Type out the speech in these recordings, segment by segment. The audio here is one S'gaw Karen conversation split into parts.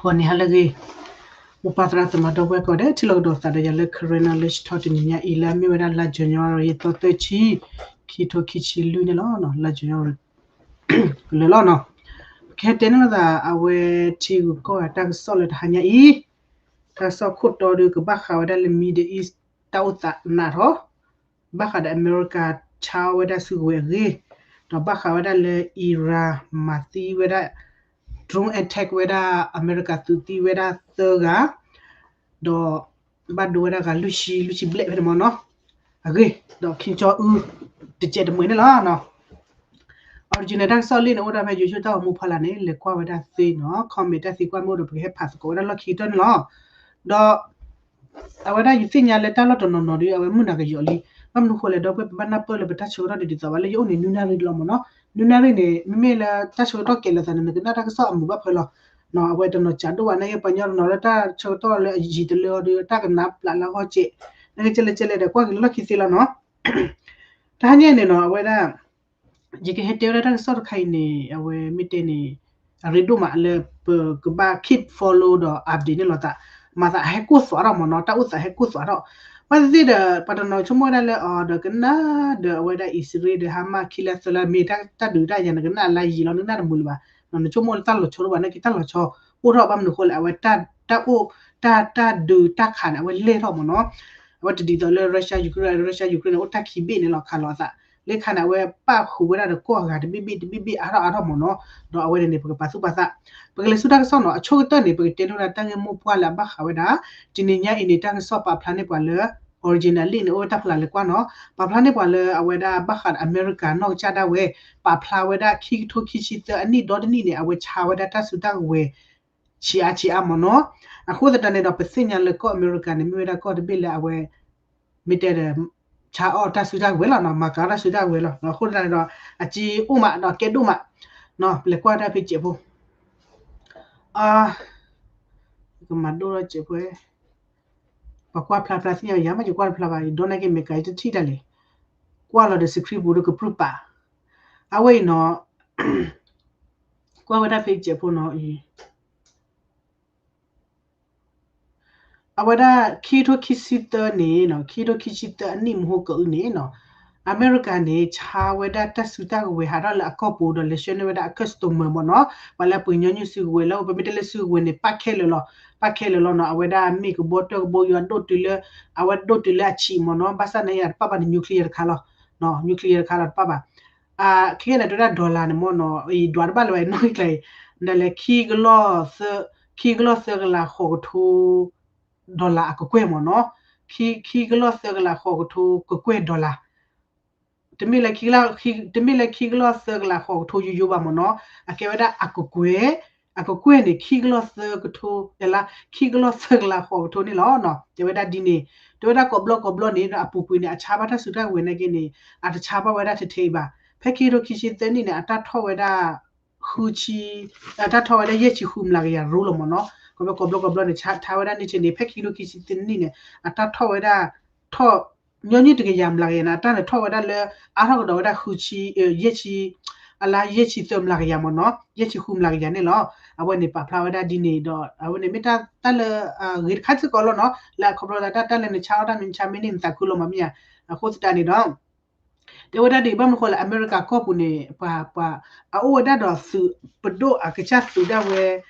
ဂီၤန့ၣ်ဟါလၢအဂ့ၤ, အိၣ်ပၢ်သရၣ်သမါဒီပုၢ်ဝဲၢ်ကိးဂၤဒဲး ထံၣ်လိာ်ကဒီးသးဒီးယၤလၢ Karen Knowledge Talk တနံၤညါအံၤ လၢအမ့ၢ်ဝဲဒၣ်လါ January သီသၢဆံ, ခံထိခံဆံလွံၢ်န့ၣ်လီၤ. လါ January ကလၢာ်လီၤနီၤ. ပကဟဲတဲန့ၢ်လိာ်သး အဝဲထံဂုၤကီၢ်ဂၤတၢ်ကစီၣ်လၢတဟါညါအံၤ, တၢ်ကစီၣ်ခိၣ်တီဒီး ကဘၣ်ဃးဝဲဒၣ်လၢ Middle East တၢ်အိၣ်သးနးထီၣ်, ဘၣ်ဃးဒီးအမဲရကၤဆါအီၣ်ဝဲဒၣ်စုကဝဲၤအဂ့ၢ်, ဒီးဘၣ်ဃးဝဲဒၣ်လၢ Iran မၤသံဝဲဒၣ် drone attack ဝဲဒၣ် အမဲရကၤသုးသံဝဲဒၣ်သၢဂၤ, ဒီးဘၣ်ဒိဝဲဒၣ်ဂၤလွံၢ်ဆံ လွံၢ်ဆံဘျဲၣ်ဖဲန့ၣ်မ့ၢ်နီၤ, အဂ့ၢ်, ဒီးခံကၠီအု တစဲးတမှဲၤန့ၣ်လီၤနီၤ. Original တၢ်ကစီၣ်လံန့ၣ် အိၣ်ဒၣ်ဖဲ YouTube တၢ်ဂီၤမူဖီလာ်န့ၣ် လဲၤကွၢ်ဝဲဒၣ်သ့နီၤ, comment တၢ်သံကွၢ်မ့ၢ်အိၣ်ဒီး ပကဟဲဖးသကိးဝဲဒၣ်လီၢ်ခံကတၢၢ်န့ၣ်လီၤ. ဒီး အဝဲဒၣ်ယသ့ၣ်ညါလၢတၢ်လီၢ်တနီၤနီၤဒီး အဝဲမုၢ်နၤကယီၤလံ, ဘၣ်မနုၤဃိလဲၣ်ဒီး ပဝဲပဘၣ်နၢ်ပၢၢ်လၢပတၢ်ဆၢကတီၢ်ဒ်သိးဘၣ် လၢယအိၣ်န့ၣ် နွံနၣ်ရံၣ်လီၤမ့ၢ်နီၤ, နွံနၣ်ရံၣ်န့ၣ် မ့မ့ၢ်လၢတၢ်ဆၢကတီၢ်ကဲးလိာ်သးန့ၣ် နကနၣ်တၢ်ကစီၣ်အမုာ်ဘၣ်ဖဲလီၤ. အဝဲတနီၤစးဒိၣ်ဘၣ်နာ်က့ ပှၤကညီတနီၤလၢတၢ်ဆၢကတီၢ်လၢအယံာ်တလၢအီၤဒီး တၢ်ကနၣ်ပျးလၢအဂီၢ်စဲး, နာ်က့ကဲလဲၣ်ကဲလဲၣ်ဒီး ကွၢ်က့ၤလၢလီၢ်ခံသ့လီၤနီၤ. တဟါညါန့ၣ်နီၤ အဝဲဒၣ် ယကဟဲတဲဝဲဒၣ်တၢ်ကစီၣ်တခါအံၤန့ၣ် အဝဲမ့ၢ်တဲန့ၣ် အရ့ဒိၣ်မးလၢပကဘၣ် keep follow ဒီး update န့ၣ်လီၤသး, မၤသးအဟဲကိၢ်သွးထီၣ်မ့ၢ်နီၤ, တၢ်အိၣ်သးဟဲကိၢ်သွးထီၣ်, ဘၣ်သ့ၣ်သ့ၣ်ဒီး ပှၤတနီၤဆိကမိၣ်ဝဲဒၣ်လၢအီၤဒီးကနၣ်ဒီး အဝဲဒၣ်အံၣ်စရ့လးဒီး Hamas ခံလါသၢလါ မ့ၢ်တၢ်ဒုးတၢ်ယၤ နကနၣ်လါယံာ်လီၤ နကနၣ်တမုာ်လၢၤဘၣ်, နဆိကမိၣ်လၢတၢ်လီၤဆီဒိၣ်ဘၣ် နာ်က့တၢ်လီၤဆီ အိၣ်ထီၣ်ဘၣ်မနုၤဃိလဲၣ် အဝဲတၢ်အိၣ် တၢ် တၢ်ဒုးတၢ်ခးန့ၣ် အဝဲလဲၢ်ထီၣ်မ့ၢ်နီၤ, အဝဲတဒ်သိးလၢ Russia Ukraine, Russia Ukraine န့ၣ် အိၣ်တၢ်ခံဘ့ၣ်န့ၣ်လီၤ ခးလီၤအသး, လၢခါန့ၣ် အဝဲပၣ်ဃုာ်ဝဲဒၣ်ဒီးကီၢ်အဂၤတဘ့ၣ်ဘ့ၣ်တဘ့ၣ်ဘ့ၣ်အါထီၣ်အါထီၣ်မ့ၢ်နီၤ, ဒီးအဝဲန့ၣ်န့ၣ် ပကပာ်သူၣ်ပာ်သး, ပကလဲၤဆူတၢ်ကစီၣ်နီၤ, အဆိကတၢၢ်န့ၣ် ပကတဲလိာ်ဒၣ်တၢ်ဂ့ၢ်မိၢ်ပှၢ်လၢအဘၣ်ဃးဝဲဒၣ်, တနံၤညါအံၤန့ၣ် တၢ်ကစီၣ်ပာ်ဖျါန့ၢ်ပှၤလၢ original လံာ်န့ၣ် အိၣ်ဝဲတၢ်ဖျါလၢကွၢ်နီၤ, ပာ်ဖျါန့ၢ်ပှၤလၢအဝဲဒၣ်ဘၣ်ဃးဒီးအမဲရကၤနီၢ်ကစၢ်ဒၣ်ဝဲ, ပာ်ဖျါဝဲဒၣ်ခံကထိခံဆံသၢအနံၣ်ဒီတနံၣ်န့ၣ် အဝဲဆါဝဲဒၣ်တၢ်စုတၢ်ကဝဲၤ ဆံးအါဆံးအါမ့ၢ်နီၤ, အဃိသတးန့ၣ်ဒီး ပသ့ၣ်ညါလၢကီၢ်အမဲရကၤန့ၣ် မ့ၢ်ဝဲဒၣ်ကီၢ်တဘ့ၣ်လၢအဝဲ မ့ၢ်တဲဒီး ဆါအီၣ်တၢ်စုတၢ်ကဝဲၤလီၤနီၤ, မၤကၤတၢ်စုတၢ်ကဝဲၤလီၤ, အဃိသတးန့ၣ်ဒီး အစ့အိၣ်မးဒီးကဲဒိၣ်မး, ပလဲၤကွၢ်တၢ်ဖဲစဲးဖိ, ကမၤဒိၣ်ထီၣ်စဲးဖိ, ပှၤကွၢ်ဖျါဖျါသ့ၣ်ညါ ယၤမ့ၢ်ယကွၢ်တဖျါဘၣ်, ယဒီနာ်က့ မဲာ်ကၤယတထံၣ်တၢ်လဲၣ်, ကွၢ်လီၤဒီး screen ပူၤဒီးကပြုၢ်ပာ်, အဝဲအံၤနီၤ, ကွၢ်ဝဲဒၣ်ဖဲစဲးဖိနီၤအံၤ အဝဲဒၣ်ခံကထိခံဆံသၢန့ၣ်နီၤ, ခံကထိခံဆံသၢအနံၣ်မဟိကအုန့ၣ်နီၤ, အမဲရကၤန့ၣ် ဆါဝဲဒၣ်တၢ်စုတၢ်ကဝဲၤဟးထီၣ်လၢအကီၢ်ပူၤဒီး လဲၤဆှၢန့ၢ်ဝဲဒၣ်အ customer မ့ၢ်နီၤ, ပှၤလၢအပှ့ၤညီနုၢ်စုကဝဲၤလၢ ပမ့ၢ်တဲလၢစုကဝဲၤန့ၣ် ပၣ်ခဲလၢာ်လီၤ, ပၣ်ခဲလၢာ်လီၤနီၤ, အဝဲဒၣ်မ့ၢ်ကဘီတၢၢ်ကဘီယွၤဒိၣ်တုၤလၢ, အဝဲဒိၣ်တုၤလၢအဆံးမ့ၢ်နီၤ, ဘၣ်ဆၣ်န့ၣ်ယၤတပၣ်ဘၣ်န့ၣ် nuclear တခါလီၤ, nuclear တခါလီၤတပၣ်ဘၣ် အခဲကနံၣ်န့ၣ် တဝဲဒၣ် dollar န့ၣ်မ့ၢ်နီၤ, အံၤ dollar တဘၣ်လၢၤဘၣ် နီၣ်ဂံၢ်ကျါအံၤ, ဒ်လဲၣ် ခံကလီၢ်သၢ, ခံကလီၢ်သၢကလးဃိးကထိ dollar အကကွဲၢ်မ့ၢ်နီၤ, ခံ, ခံကလီၢ်သၢကလးဃိးကထိကကွဲၢ် dollar, တမ့ၢ်လၢ, တမ့ၢ်လၢခံကလီၢ်သၢကလးဃိးကထိယိယိဘၣ်မ့ၢ်နီၤ, အကဲဝဲဒၣ်အကကွဲၢ်, အကကွဲၢ်န့ၣ် ခံကလီၢ်သၢကထိ, လၢ ခံကလီၢ်သၢကလးဃိးကထိန့ၣ်လီၤ, တဲဝဲဒၣ်ဒ်န့ၣ်, တဲဝဲဒၣ်ကိးဘျီကိးဘျီန့ၣ်ဒီး အပူၤကွံာ်န့ၣ် အဆါဘၣ်တၢ်စုတၢ်ကဝဲၤနာ်က့န့ၣ် အတဆါဘၣ်ဝဲဒၣ်ထဲထဲအံၤဘၣ်, ဖဲခံကထိခံဆံသၢနံၣ်န့ၣ် အတၢ်ထီၣ်ဝဲဒၣ် ဃုဆံ, အတၢ်ထီၣ်ဝဲဒၣ်ယဲၢ်ဆံဃုမျးကယၤရိလီၤမ့ၢ်နီၤ, ကိးဘျီကိးဘျီန့ၣ် ဆါထါဝဲဒၣ်န့ၣ်ထဲန့ၣ် ဖဲခံကထိခံဆံသၢနံၣ်န့ၣ် အတၢ်ထီၣ်ဝဲဒၣ်, ထီၣ်, ညီနုၢ်တကယၤမျးကယၤန့ၣ် အတၢ်န့ၣ်ထီၣ်ဝဲဒၣ်လၢ အါထီၣ်ကဒီးဝဲဒၣ်ဃုဆံ, ယဲၢ်ဆံ, အလါယဲၢ်ဆံသၢမျးကယၤမ့ၢ်နီၤ, ယဲၢ်ဆံဃုမျးကယၤန့ၣ်လီၤ, အဝဲန့ၣ်ပာ်ဖျါဝဲဒၣ်ဒ်န့ၣ်ဒီး အဝဲန့ၣ်မ့ၢ်တၢ်လၢ ဂ့ၤတခါစ့ၢ်ကီးလီၤနီၤ, လၢအခီဖျိလၢတၢ်တၢ်လၢနဆါအီၣ်တၢ်မ့ၢ် နဆါမ့ၢ်န့ၢ်နသးခုလီၤမ့ၢ်မ့ၢ်ဧါ, အဃိသတးန့ၣ်ဒီး တဲဝဲဒၣ်ဒ်အံၤ ဘၣ်မနုၤဃိလဲၣ် အမဲရကၤကီၢ်ပူၤန့ၣ် ပှၤ, ပှၤ, အအိၣ်ဝဲဒၣ်ဒီးသုးပဒိၣ်အကစၢ်သုးဒၣ်ဝဲ,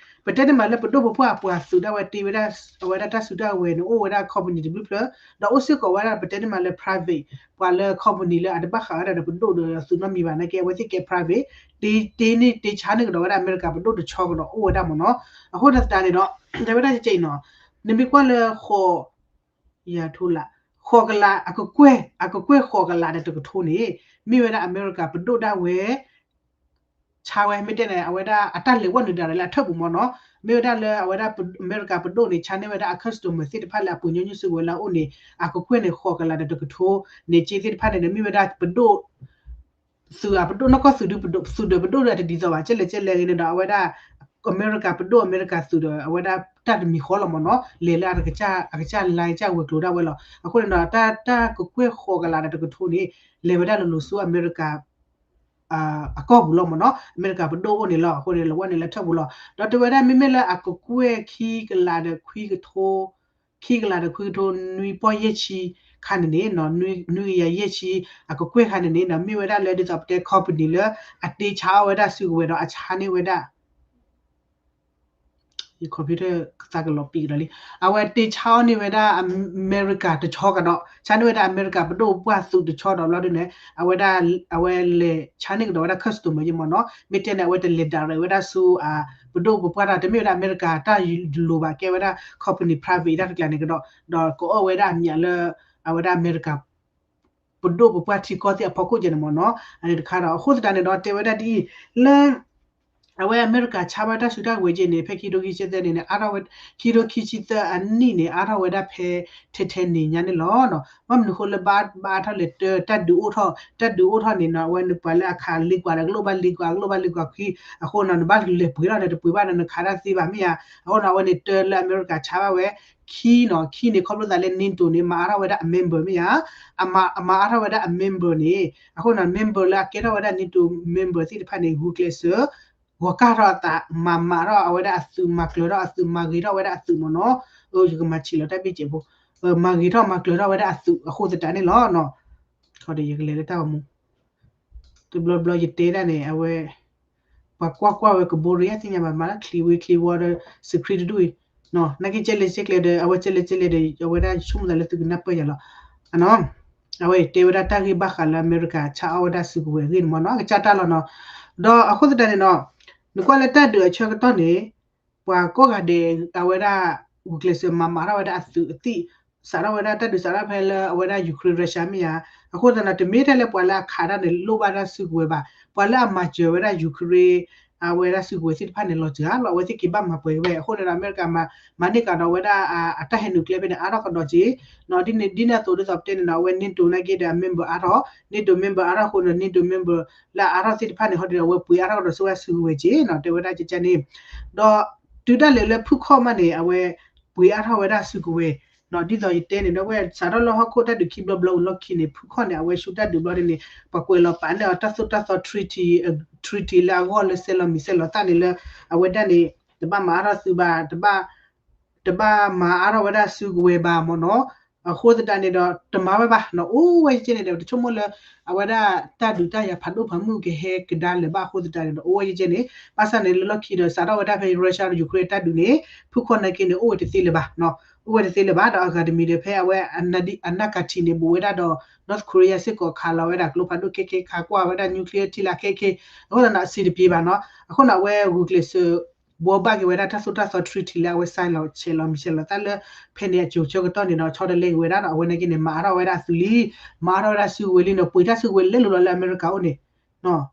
ပတဲန့ၢ်မးလၢပဒိၣ်ပပှၢ်အပှၤသုးဒၣ်ဝဲတ့ဝဲဒၣ်, အဝဲဒၣ်တၢ်စုတၢ်ဝဲၤန့ၣ် အိၣ်ဝဲဒၣ် company တဘျုးဖျၢၣ်, ဒီးအိၣ်စ့ၢ်ကီးဝဲဒၣ်ပတဲန့ၢ်မးလၢ private, ပှၤလၢ company လၢအတဘၣ်ဃးဝဲဒၣ်ဒီးပဒိၣ်ဒီးသုးနီတမံၤဘၣ် နာ်က့အဝဲသ့ၣ်ကဲ private, တ့, တ့န့ၢ်တ့ဆါန့ၢ်ကဒီးဝဲဒၣ်အမဲရကၤပဒိၣ်တဆီကဒီးအိၣ်ဝဲဒၣ်မ့ၢ်နီၤ, အဃိသတးန့ၣ်ဒီး တဲဝဲဒၣ်ကဲအံၤနီၤ, နမ့ၢ်ကွၢ်လၢဃိး ယၤထူလး, ဃိးကလး, အကကွဲၢ်, အကကွဲၢ်ဃိးကလးဒီးတကထိန့ၣ်, မ့ၢ်ဝဲဒၣ်အမဲရကၤပဒိၣ်ဒၣ်ဝဲ, ဆါဝဲ မ့ၢ်တဲန့ၣ် အဝဲဒၣ်အတၢ်လဲၤဝဲနုာ်ဒၣ်လဲာ်လၢအထၢၣ်ပူၤမ့ၢ်နီၤ, မ့ၢ်ဝဲဒၣ်လၢအဝဲဒၣ်အမဲရကၤပဒိၣ်န့ၣ် ဆါန့ၢ်ဝဲဒၣ်အ customer သ့ၣ်တဖၣ်လၢအပှ့ၤညီနုၢ်စုကဝဲၤလၢအအိၣ်န့ၣ်, အကကွဲၢ်န့ၣ် ဃိးကလးဒီးတကထိန့ၣ် စ့သ့ၣ်တဖၣ်န့ၣ်ဒီး မ့ၢ်ဝဲဒၣ်ပဒိၣ် သုးအပဒိၣ်နီၢ်ကီၢ်သုးဒုပဒိၣ်, သုးဒီးပဒိၣ်ဒီးတဒ်သိးဘၣ်, ကဲလဲၣ်ကဲလဲၣ်ဂ့ၤန့ၣ်ဒီး အဝဲဒၣ် အမဲရကၤပဒိၣ် အမဲရကၤသုးဒီး အဝဲဒၣ်တၢ်တမံၤဃီလီၤမ့ၢ်နီၤ, လဲၤလၢအကစၢ် အကစၢ် line ကစၢ်ဝဲၤကျိၤဒၣ်ဝဲလီၤ. အဃိန့ၣ်ဒီး တၢ် တၢ်ကကွဲၢ်ဃိးကလးဒီးတကထိန့ၣ် လဲၤဝဲဒၣ်လိၤလိၤဆူအမဲရကၤ အကီၢ်ပူၤလီၤမ့ၢ်နီၤ, အမဲရကၤပဒိၣ်အိၣ်န့ၣ်လီၤ. အဃိန့ၣ် လၢဝဲန့ၣ်လၢထၢၣ်ပူၤလီၤ. ဒီးတဲဝဲဒၣ်မ့မ့ၢ်လၢအကကွဲၢ်ခံကလးဒီးခွံကထိ, ခံကလးဒီးခွံကထိ နွံပီၢ်ယဲၢ်ဆံခါန့ၣ်န့ၣ်, နွံကယၤယဲၢ်ဆံ အကကွဲၢ်ခါန့ၣ်န့ၣ် မ့ၢ်ဝဲဒၣ်လၢဒ်သိးပတဲ company လၢအတ့ဆါအီၣ်ဝဲဒၣ်စုကဝဲၤဒီးအဆါန့ၢ်ဝဲဒၣ် ယ computer ကသးကလီၤပံးကဒီးလံ. အဝဲတ့ဆါအီၣ်န့ၢ်ဝဲဒၣ်အမဲရကၤတဆီကဒီး, ဆါန့ၢ်ဝဲဒၣ်အမဲရကၤပဒိၣ်ပပှၢ်သုးတဆီဒီးဘျီဒ်န့ၣ်, အဝဲဒၣ် အဝဲလဲၤဆါန့ၢ်ကဒီးဝဲဒၣ် customer ယမ့ၢ်နီၤ, မ့ၢ်တဲန့ၣ် အဝဲတလဲၤ direct ဝဲဒၣ်ဆူ ပဒိၣ်ပပှၢ်တၢ် တမ့ၢ်ဝဲဒၣ်အမဲရကၤတၢ်လိၤဘၣ်, ကဲဝဲဒၣ် company private တၢ်တကျါန့ၣ်ကဒီး, ဒီးကအီၣ်ဝဲဒၣ်အမံၤလၢ အဝဲဒၣ်အမဲရကၤ ပဒိၣ်ပပှၢ်ထံကီၢ်သ့ၣ်အဖီခိၣ်ကဲန့ၣ်မ့ၢ်နီၤ, အန့ၣ်တခါဒီး အဃိသတးန့ၣ်ဒီးတဲဝဲဒၣ်ဒ်အံၤ, လၢ အဝဲအမဲရကၤဆါဝဲတၢ်စုတၢ်ကဝဲၤကဲန့ၣ် ဖဲခံကထိခံဆံသၢန့ၣ်န့ၣ် အါထီၣ်ဝဲ ခံကထိခံဆံသၢအနံၣ်န့ၣ် အါထီၣ်ဝဲဒၣ်ဖဲထဲထဲန့ၣ်ညါန့ၣ်လီၤ. ဘၣ်မနုၤဃိလၢဘၣ် ဘၣ်အါထီၣ်လဲၣ် တၢ်ဒုးအိၣ်ထီၣ်, တၢ်ဒုးအိၣ်ထီၣ်န့ၣ်နီၤ, အဝဲန့ၣ်ပှၤလၢအခးလ့ကွၢ်ဒီး ကလိၣ်ဘၣ်လ့ကွၢ်, ကလိၣ်ဘၣ်လ့ကွၢ်ခွံ, အဃိနီၤ နဘၣ်လဲၤပှ့ၤထီၣ်န့ၣ် တပှ့ၤဘၣ်ဒီးနခးတၢ်သ့ဘၣ်မ့ၢ်ဧါ. အဃိနီၤ အဝဲန့ၣ်တၢ်လၢအမဲရကၤဆါဘၣ်ဝဲ ခံနီၤ, ခံန့ၣ် ခီဖျိသးလၢ NATO န့ၣ် မၤအါထီၣ်ဝဲဒၣ်အ member မ့ၢ်ဧါ, အမၤအါထီၣ်ဝဲဒၣ်အ member န့ၣ်, အဃိနီၤ member လၢအကဲထီၣ်ဝဲဒၣ် NATO member သ့ၣ်တဖၣ်န့ၣ် ဂုာ်ကျဲးစၢး ဂီၤကၢ်ထီၣ်အသး, မၤမၤထီၣ်အဝဲဒၣ်အသုး, မၤကျၢၤထီၣ်အဝဲဒၣ်အသုးမ့ၢ်နီၤ, ယကမၤဆံးလီၤတၢ်ဘ့ၣ်စဲးဖိ, မၤဂ့ၤထီၣ်မၤကျၢၤထီၣ်ဝဲဒၣ်အသုးအဃိသတးန့ၣ်လီၤ. ခီဒီးယကလဲၤလၢတၢ်ဂီၤမူ တဘျီဘျီယတဲဒၣ်န့ၣ် အဝဲ ပှၤကွၢ်ကွၢ်ဝဲကဘိရံယါသ့ၣ်ညါဘၣ် မၤလၢချံဝ့ချံဝီဒီး စခရံတဒူၣ်အံၤ, နာ်က့ကဲလဲၣ်ကဲလဲၣ်ဒီး အဝဲကဲလဲၣ်ကဲလဲၣ်ဒီး အဝဲဒၣ်ဆိကမိၣ်သးလၢသုကနၢ်ပၢၢ်ယၤလီၤ. အနီၤ, အဝဲတဲဝဲဒၣ်တၢ်ဂ့ၢ်ဘၣ်ဃးလၢအမဲရကၤဆါအီၣ်ဝဲဒၣ်စုကဝဲၤအဂ့ၢ်န့ၣ်မ့ၢ်နီၤ, အကစၢ်တၢ်လီၤနီၤ. ဒီးအဃိသတးန့ၣ်နီၤ, နကွၢ်လၢတၢ်ဒုးအဆၢကတီၢ်န့ၣ် ပှၤကိးဂၤဒဲး အဝဲဒၣ် ဂုာ်ကျဲးစၢးမၤမၤထီၣ်ဝဲဒၣ်အသုးအသံၣ်, စးထီၣ်ဝဲဒၣ်တၢ်ဒုးစးထီၣ်ဖဲလၢအဝဲဒၣ် Ukraine Russia မ့ၢ်ဧါ, အဃိသတးန့ၣ် တမ့ၢ်ထဲလၢပှၤလၢအခးတၢ်န့ၣ် လိၣ်ဘၣ်တၢ်စုကဝဲၤဘၣ်, ပှၤလၢအမၤစၢၤဝဲဒၣ် Ukraine အဝဲဒၣ်စုကဝဲၤသ့ၣ်တဖၣ်န့ၣ် လီၤစှၤလီၤ အဝဲသ့ၣ်က့ၤဘၣ်မၤပှဲၤဝဲ, အဃိန့ၣ်ဒီး အမဲရကၤမၤန့ၢ်ကဒီးဝဲဒၣ် အတၢ်ဟဲနုာ်ကျဲဖဲန့ၣ် အါထီၣ်ကဒီးက့ၤ, ဒ်န့ၣ်အသိးဒ်သိးပတဲန့ၣ်နီၤ အဝဲ NATO နာ်က့ဒီး အ member အါထီၣ်, NATO member အါထီၣ်အဃိန့ၣ် NATO member လၢအအါထီၣ်သ့ၣ်တဖၣ်န့ၣ် ဟီဒ်ဒီးအဝဲပှ့ၤအါထီၣ်ကဒီးဆိဝဲဒၣ်စုကဝဲၤက့ၤနီၤ, တဲဝဲဒၣ်ကကန့ၣ်, ဒီးတုၤဒၣ်လဲာ်လၢဖုၣ်ခီၣ်မးန့ၣ် အဝဲပှ့ၤအါထီၣ်ဝဲဒၣ်စုကဝဲၤ, ဒ်သိးယတဲန့ၣ် ဒီးဝဲစးထီၣ်လၢဟီၣ်ခိၣ်တၢ်ဒုးခံဘျီဘျီအလီၢ်ခံန့ၣ် ဖုၣ်ခီၣ်န့ၣ် အဝဲဆူတၢ်ဒုးဘျီန့ၣ် ပှၤကွဲးလီၤပာ်န့ၢ်အီၤတၢ်သိၣ်တၢ်သီ treaty, treaty လၢအဂီၢ်လၢဆဲးလီၤမံၤဆဲးလီၤသၣ်န့ၣ်လၢ အဝဲဒၣ်န့ၣ် တဘၣ်မၤအါထီၣ်သုးဘၣ်, တဘၣ်မၤအါထီၣ်ဝဲဒၣ်စုကဝဲၤဘၣ်မ့ၢ်နီၤ, အဃိသတးန့ၣ်ဒီး တမၤဝဲဘၣ်နီၤ, အိၣ်ဝဲကဲန့ၣ်ဒီး တဆိကမိၣ်လၢ အဝဲဒၣ်တၢ်ဒုးတၢ်ယၤဖးဒိၣ်ဖးမုၢ်ကဟဲကဒါလၢၤဘၣ်အဃိသတးန့ၣ်ဒီး အိၣ်ဝဲကဲန့ၣ်, ဘၣ်ဆၣ်န့ၣ် လၢလီၢ်ခံဒီး စးထီၣ်ဝဲဒၣ်ဖဲ Russia ဒီး Ukraine တၢ်ဒုးန့ၣ် ဖုၣ်ခီၣ်နာ်က့န့ၣ် အိၣ်ဝဲတသ့လၢၤဘၣ်နီၤ, အိၣ်ဝဲတသ့လၢၤဘၣ်ဒီး အဂၤတမံၤဒီး ဖဲအဝဲ အနၢ်ကထံးန့ၣ် ဘူးဝဲဒၣ်ဒီး North Korea စ့ၢ်ကီးခးလီၤဝဲဒၣ် ကျိဖးဒိၣ်ခဲခဲ ခးကွၢ်ဝဲဒၣ် nuclear ထံလာ်ခဲခဲ, အဃိသတးန့ၣ် အဆင်တပြေဘၣ်နီၤ, အဃိန့ၣ် အဝဲဂုာ်ကျဲးစၢး ဘှီဘၣ်က့ၤဝဲဒၣ်တၢ်သိၣ်တၢ်သီ treaty လၢအဝဲ sign လီၤဆဲးလီၤမံၤဆဲးလီၤသၣ်လၢ ဖဲန့ၣ်အစိၤဆၢကတီၢ်န့ၣ်ဒီး ဆီတလဲက့ၤဝဲဒၣ်ဒီး အဝဲနာ်က့န့ၣ် မၤအါထီၣ်ဝဲဒၣ်အသုးလံ, မၤအါထီၣ်ဝဲဒၣ်စုကဝဲၤလံန့ၣ် ပှ့ၤတၢ်စုကဝဲၤလဲလိာ်လီၤလၢအမဲရကၤအိၣ်န့ၣ်,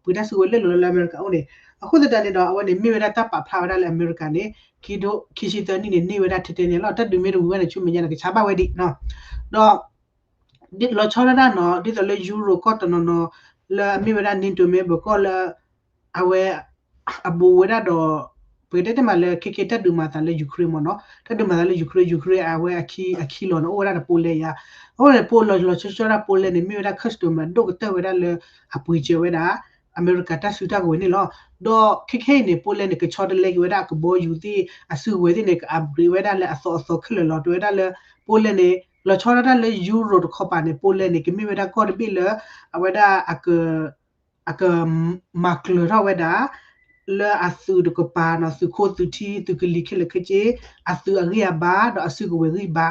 ပှ့ၤတၢ်စုကဝဲၤလဲလိာ်လီၤလၢအမဲရကၤအိၣ်န့ၣ်, အဃိသတးန့ၣ်ဒီး အဝဲန့ၣ်မ့ၢ်ဝဲဒၣ်တၢ်ပာ်ဖျါဝဲဒၣ်လၢအမဲရကၤန့ၣ် ခံကထိခံဆံသၢနံၣ်န့ၣ် န့ၢ်ဝဲဒၣ်ထဲထဲန့ၣ်လီၤ, တၢ်ဒုးမ့ၢ်တဝံၤဝဲန့ၣ် ဆူမဲာ်ညါန့ၣ် ကဆါဘၣ်ဝဲဒံးနီၤ, ဒီး လီၤဆီဒၣ်တၢ်နီၤ ဒ်သိးလၢ Euro ကီၢ်တနီၤနီၤ လၢအမ့ၢ်ဝဲဒၣ် NATO member ကီၢ်လၢ အဝဲ အဘူးဝဲဒၣ်ဒီး ပကတဲတမံၤလၢ ခဲခဲတၢ်ဒုးမၤသးလၢ Ukraine မ့ၢ်နီၤ, တၢ်ဒုးမၤသးလၢ Ukraine, Ukraine အဝဲအခံ အခံလီၤန့ၣ် အိၣ်ဝဲဒၣ်ဒီး Poland ယါ, အဝဲန့ၣ် Poland လီၤဆီဆီဒၣ် Poland န့ၣ် မ့ၢ်ဝဲဒၣ် customer ဒိၣ်ကတၢၢ်ဝဲဒၣ်လၢ အပှ့ၤစၢၤဝဲဒၣ် အမဲရကၤတၢ်စုတၢ်ကဝဲၤန့ၣ်လီၤ. ဒီးခဲခဲအံၤန့ၣ် Poland န့ၣ် ကဆီတလဲက့ၤဝဲဒၣ်အကဘီယူၤသ့ၣ် အစုကဝဲၤသ့ၣ်န့ၣ် က upgrade ဝဲဒၣ်လၢအသီအသီခဲလၢာ်လီၤ. တဲဝဲဒၣ်လၢ Poland န့ၣ် လီၤဆီဒၣ်တၢ်လၢ Euro တခီပၤန့ၣ် Poland န့ၣ် ကမ့ၢ်ဝဲဒၣ်ကီၢ်တဘ့ၣ်လၢ အဝဲဒၣ် အကမၤကျၢၤထီၣ်ဝဲဒၣ် လၢအသုးတကပၤနီၤ သုးခိၣ်သုးထံ သုးကလံၤခဲလၢာ်ခဲဆ့ အသုးအဂံၢ်အဘါ ဒီးအစုကဝဲၤဂံၢ်ဘါ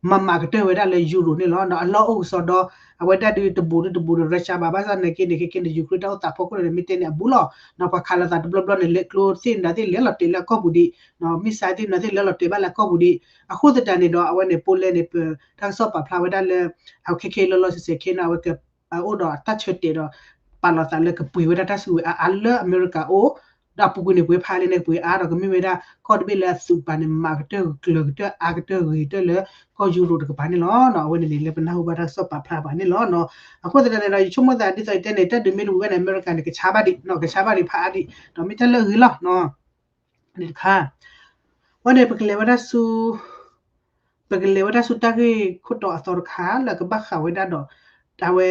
မၤမးကတၢၢ်ဝဲဒၣ်လၢ Euro န့ၣ်လီၤ. ဒီးအလီၢ်အိၣ်ကစီဒီ အဝဲဒၣ်ဒုးတဘူးဒုးတဘူးဒီး Russia ဘၣ် ဘၣ်ဆၣ်နာ်က့န့ၣ် ခဲကဲန့ၣ် Ukraine တၢ်အိၣ်သးဖီခိၣ်န့ၣ် မ့ၢ်တဲန့ၣ်အဘူးလီၤ. ပှၤခးလိာ်သးတဘျီဘျီန့ၣ် လဲၤကျိသ့ၣ်နၤသ့ၣ်လဲၤလီၤတဲာ်လၢအကီၢ်ပူၤဒံး, missile သ့ၣ်နၤသ့ၣ်လဲၤလီၤတဲာ်ဘၣ်လၢအကီၢ်ပူၤဒံး. အဃိသတးန့ၣ်ဒီး အဝဲန့ၣ် Poland န့ၣ် ပတၢ်ကစီၣ်ပာ်ဖျါဝဲဒၣ်လၢ အခဲခဲလီၤလီၤဆဲးဆဲးခဲန့ၣ် အဝဲက အိၣ်ဒီးတၢ်ဆၢတဲာ်ဒီး ပာ်လီၤသးလၢကပှ့ၤဝဲဒၣ်တၢ်စုကဝဲၤအါအါလၢအမဲရကၤအိၣ်, ဒီးအပူၤကွံာ်န့ၣ် ပှ့ၤဖးလဲၣ်န့ၣ် ပှ့ၤအါဒီးကမ့ၢ်ဝဲဒၣ် ကီၢ်တဘ့ၣ်လၢအသုးပၤန့ၣ် မၤကတၢၢ်ကျၢၤကတၢၢ်အါကတၢၢ်ဂ့ၤကတၢၢ်လၢ ကီၢ်ယူရိၤတကပၤန့ၣ်လီၤ. အဝဲန့ၣ်န့ၣ် လၢပနၢ်ဟူဘၣ်တၢ်ကစီၣ်ပာ်ဖျါပှၤန့ၣ်လီၤ. အဃိသတးန့ၣ်ဒီး ယဆိကမိၣ်သးဒ်သိးယတဲန့ၣ် တၢ်ဒုးမ့ၢ်တဝံၤဝဲန့ၣ် အမဲရကၤန့ၣ် ကဆါဘၣ်ဒံး, ကဆါဘၣ်ဒံးဖးအါဒံး, ဒီးမ့ၢ်တၢ်လၢအဂ့ၤလီၤ. န့ၣ်တခါ ဝဲန့ၣ် ပကလဲၤဝဲဒၣ်ဆူ ပကလဲၤဝဲဒၣ်ဆူတၢ်ဂ့ၢ်ခိၣ်တီအသီတခါ လၢကဘၣ်ဃးဝဲဒၣ်ဒီး အဝဲ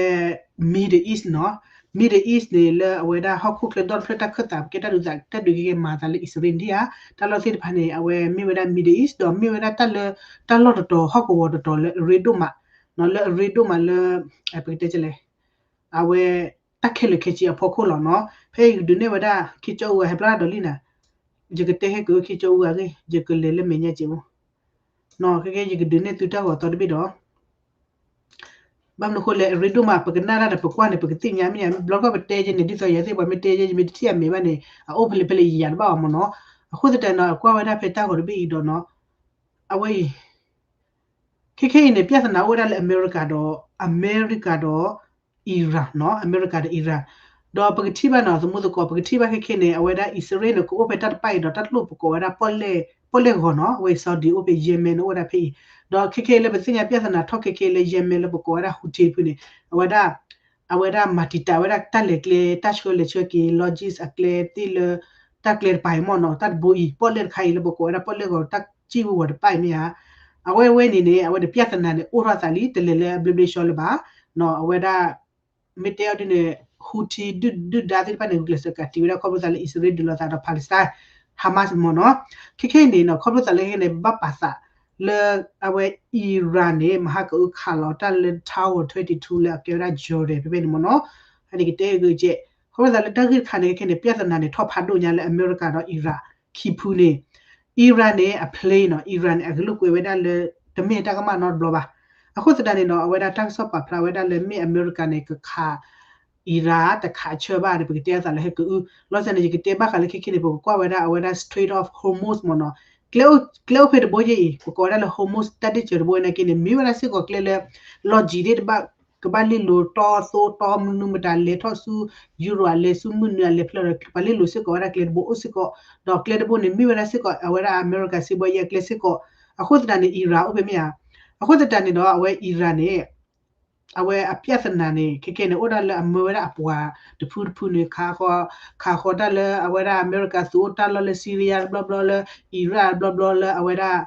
Middle East နီၤ, Middle East န့ၣ် လၢအဝဲဒၣ်ဟီၣ်ခိၣ်ချၢဒီတဖျၢၣ်တၢ်ခၢၣ်သး ပကဲတၢ်ဒုးသး တၢ်ဒုးက့ၤက့ၤမၤသးလၢအံၣ်စရ့လးဧါ, တၢ်လီၢ်သ့ၣ်တဖၣ်န့ၣ် အဝဲမ့ၢ်ဝဲဒၣ် Middle East ဒီးမ့ၢ်ဝဲဒၣ်တၢ်လၢ တၢ်လီၢ်တတီၤဟီၣ်ကဝီၤတတီၤလၢအရ့ဒိၣ်မး, လၢအရ့ဒိၣ်မးလၢ ပကတဲလဲၣ် အဝဲ တၢ်ခဲလၢာ်ခဲဆ့အဖီခိၣ်လီၤနီၤ. ဖဲယကဒုးနဲၣ်ဝဲဒၣ် ခ့ကၠီအူဂၤ ဟဲဖျါထီၣ်ဒိးလံနၤ, ယကတဲဟဲက့ၤခ့ကၠီအူဂၤအဂ့ၢ် ယကလဲၤလၢမဲာ်ညါကဲးဖိ, ခဲကဲ ယကဒုးနဲၣ်သုတၢ်ဂီၤသီတဘ့ၣ်ဒီး ဘၣ်မနုၤအဃိလဲၣ် အရ့ဒိၣ်မး ပကနၣ်တၢ်ဒီးပကွၢ်န့ၣ် ပကသ့ၣ်ညါမ့ၢ်ဧါ, ဘျီကီၢ်ပတဲကဲန့ၣ် ဒ်သိးယၤသ့ၣ်ပှၤမ့ၢ်တဲကဲ ယမ့ၢ်တထံၣ်အမဲာ်ဘၣ်န့ၣ် အအိၣ်ဖဲလဲၣ်ဖဲလဲၣ်ယယၤတဘၣ်အီၤမ့ၢ်နီၤ. အဃိသတးန့ၣ် ကွၢ်ဝဲဒၣ်ဖဲတၢ်ဂီၤတဘ့ၣ်အံၤဒီးနီၤ, အဝဲအံၤ ခဲခဲအံၤန့ၣ် ပြဿနာအိၣ်ဝဲဒၣ်လၢအမဲရကၤဒီး အမဲရကၤဒီး Iran နီၤ, အမဲရကၤဒီး Iran ဒီးပကထံၣ်ဘၣ်နီၤ သမူသကိး ပကထံၣ်ဘၣ်ခဲခဲန့ၣ် အဝဲဒၣ်အံၣ်စရ့လးန့ၣ် ကအိၣ်ဖဲတၢ်တပၣ်အံၤဒီး တၢ်လိၣ်ပကိးဝဲဒၣ် ပီၣ်လဲၣ်ဂီၤနီၤ, အဝဲအံၤ Saudi အိၣ်ဖဲ Yemen န့ၣ် အိၣ်ဝဲဒၣ်ဖဲအံၤ, ဒီးခဲခဲလၢပသ့ၣ်ညါပြဿနာထီၣ်ခဲခဲလၢ Yemen လၢပကိးဝဲဒၣ် Houthi တဖုန့ၣ် အဝဲဒၣ် အဝဲဒၣ်မၤတံာ်တာ်ဝဲဒၣ်တၢ်လဲၤကျဲ တၢ်ဆှၢလဲၤဆှၢက့ၤ logistics အကျဲသ့ၣ်လၢ တၢ်ကျဲတပၤအံၤမ့ၢ်နီၤ, တၢ်တဘိအံၤ ပီၣ်လဲၣ်တခါအံၤလၢပကိးဝဲဒၣ်ပီၣ်လဲၣ်ဂီၤ တၢ်စံၣ်ဝူဝီၤတပၣ်အံၤမ့ၢ်ဧါ. အဝဲဝဲန့ၣ်န့ၣ် အဝဲန့ၣ်ပြဿနာန့ၣ် အိၣ်ထီၣ်သးလံ တလဲၤလၢအဘျ့ဘျ့ဆှီလၢၤဘၣ်, အဝဲဒၣ် မ့ၢ်တဲအီၤဒ်န့ၣ် Houthi ဒုၣ်ဒါသ့ၣ်တဖၣ်န့ၣ် ဂုာ်ကျဲးစၢးကးတံာ်ဝဲဒၣ်ခီဖျိသးလၢအံၣ်စရ့လးဒုးလိာ်သးဒီး Palestine Hamas မ့ၢ်နီၤ. ခဲခဲအံၤန့ၣ်နီၤ ခီဖျိသးလၢခဲခဲန့ၣ် ဘၣ်ပာ်သးလၢ အဝဲ Iran န့ၣ် မဟါကအုခးလီၤတၢ်လၢ Tower twenty-two လၢအကဲဝဲဒၣ် Jordan ဖဲဖဲန့ၣ်မ့ၢ်နီၤ, အန့ၣ်ကတဲဂ့ၤကဲး, ခီဖျိသးလၢတၢ်ဂ့ၢ်တခါန့ၣ် ခဲခဲန့ၣ် ပြဿနာန့ၣ် ထီၣ်ဖးဒိၣ်ညါလၢအမဲရကၤဒီး Iran ခံဖုန့ၣ် Iran န့ၣ် အ plane နီၤ, Iran န့ၣ် အကလုၢ်ကွဲးဝဲဒၣ်လၢ တမ့ၢ်တၢ်ကမၣ်နီတဘျီဘၣ်. အဃိသတးန့ၣ်နီၤ အဝဲဒၣ်တၢ်ကစီၣ်ပာ်ဖျါဝဲဒၣ်လၢမ့ၢ်အမဲရကၤန့ၣ် ကခး Iran တခးဆၢဘၣ်ဒီး ပကတဲအသးလၢဟဲကအု, လီၤဆီန့ၣ် ယကတဲဘၣ်ဃးလၢခဲခဲန့ၣ် ပကကွၢ်ဝဲဒၣ်အဝဲဒၣ် Strait of Hormuz မ့ၢ်နီၤ, ကျဲအိၣ်ဖဲတဘိယဲအံၤ ပကိးဝဲဒၣ်လၢ Hormuz တၢ်ဒ့ၣ်စၢၤတဘိနာ်က့န့ၣ် မ့ၢ်ဝဲဒၣ်စ့ၢ်ကီးကျဲလၢ logistic တဘၣ် ကဘၣ်လဲလိာ်တီသိတီမနုၤမတၤ လဲၤထီၣ်ဆူ Europe လဲၤဆူမုၢ်နုာ်အလဲၤဖျၢၣ်ဒီး ပှၤလဲလိာ်စ့ၢ်ကီးဝဲဒၣ်ကျဲတဘိအိၣ်စ့ၢ်ကီး, ဒီးကျဲတဘိန့ၣ် မ့ၢ်ဝဲဒၣ်စ့ၢ်ကီး အဝဲဒၣ်အမဲရကၤစံးဘီယဲအကျဲစ့ၢ်ကီး, အဃိသတးန့ၣ် Iran အိၣ်ဖဲမ့ၢ်ဧါ, အဃိသတးန့ၣ်ဒီး အဝဲ Iran န့ၣ် အဝဲအပြဿနာန့ၣ် ခဲခဲန့ၣ် အိၣ်ဒၣ်လၢအမၢဝဲဒၣ်အပှၤတဖုတဖုန့ၣ် ခးဃီၤ ခးဃီၤတၢ်လၢအဝဲဒၣ်အမဲရကၤသုးအိၣ်တၢ်လီၢ်လၢ Syria တဘျီဘျီလၢ Iraq တဘျီဘျီလၢအဝဲဒၣ်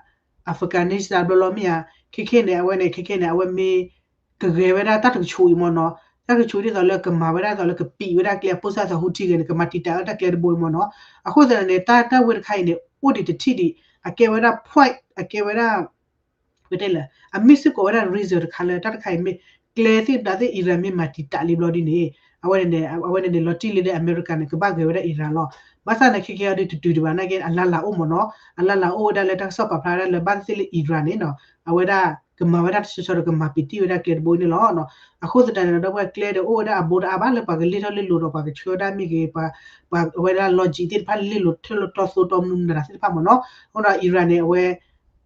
Afghanistan တဘျီဘျီမ့ၢ်ဧါ, ခဲခဲန့ၣ် အဝဲန့ၣ် ခဲခဲန့ၣ် အဝဲမ့ၢ်ကဂဲၤဝဲဒၣ်တၢ်တကဆူးအံၤမ့ၢ်နီၤ, တၢ်ကဆူးဒ်သိးလၢကမၤဝဲဒၣ်သိးလၢကပံာ်ဝဲဒၣ်ကျဲအပိၢ်စၢ်သး Houthi ဂ့ၤန့ၣ် ကမၤတံာ်တာ်ဝဲတၢ်ကျဲတဘိအံၤမ့ၢ်နီၤ, အဃိသတးန့ၣ် တၢ်တၢ်ဝဲတခါအံၤန့ၣ် အိၣ်ဒံးတထံၣ်ဒံး အကဲဝဲဒၣ် point အကဲဝဲဒၣ် ပတဲလၢ အမ့ၢ်စ့ၢ်ကီးဝဲဒၣ် reason တခါလၢ တၢ်တခါအံၤမ့ၢ် ကျဲသ့ၣ်တဖၣ်သ့ၣ် Iran မ့ၢ်မၤတံာ်တာ်လံဘျီဒ်န့ၣ် အဝဲန့ၣ် အဝဲန့ၣ်န့ၣ် လီၤတံၢ်လံလၢအမဲရကၤန့ၣ် ကဘၣ်ဂဲၤဝဲဒၣ် Iran လီၤ. ဘၣ်ဆၣ်န့ၣ် ခဲခဲအံၤဒ်တတုၤဒံးဘၣ် နာ်က့ အလၢ်လၢ်အိၣ်မ့ၢ်နီၤ, အလၢ်လၢ်အိၣ်ဝဲဒၣ်လၢတၢ်ကစီၣ်ပာ်ဖျါဝဲဒၣ်လၢဘၣ်သ့ၣ်သ့ၣ်လၢ Iran န့ၣ်နီၤ အဝဲဒၣ်ကမၤဝဲဒၣ်တဆီဆီဒီးကမၤပံာ်တံာ်ဝဲဒၣ်ကျဲတဘိအံၤန့ၣ်လီၤ. အဃိသတးန့ၣ်ဒီး ပှၤကျဲဒီးအိၣ်ဝဲဒၣ်အဘိဒီးအါဘၣ်လၢပှၤကလဲၤထီၣ်လဲၤလိၤဒီးပှၤကဆှၢဒၣ်မ့ၢ်ဂ့ၤ ပှၤ ပှၤအဝဲဒၣ် logistic သ့ၣ်တဖၣ်လဲၤလိၤထၢၣ်လၢတီသိတီမနုၤမတၤသ့ၣ်တဖၣ်မ့ၢ်နီၤ, အဃိဒီး Iran န့ၣ် အဝဲ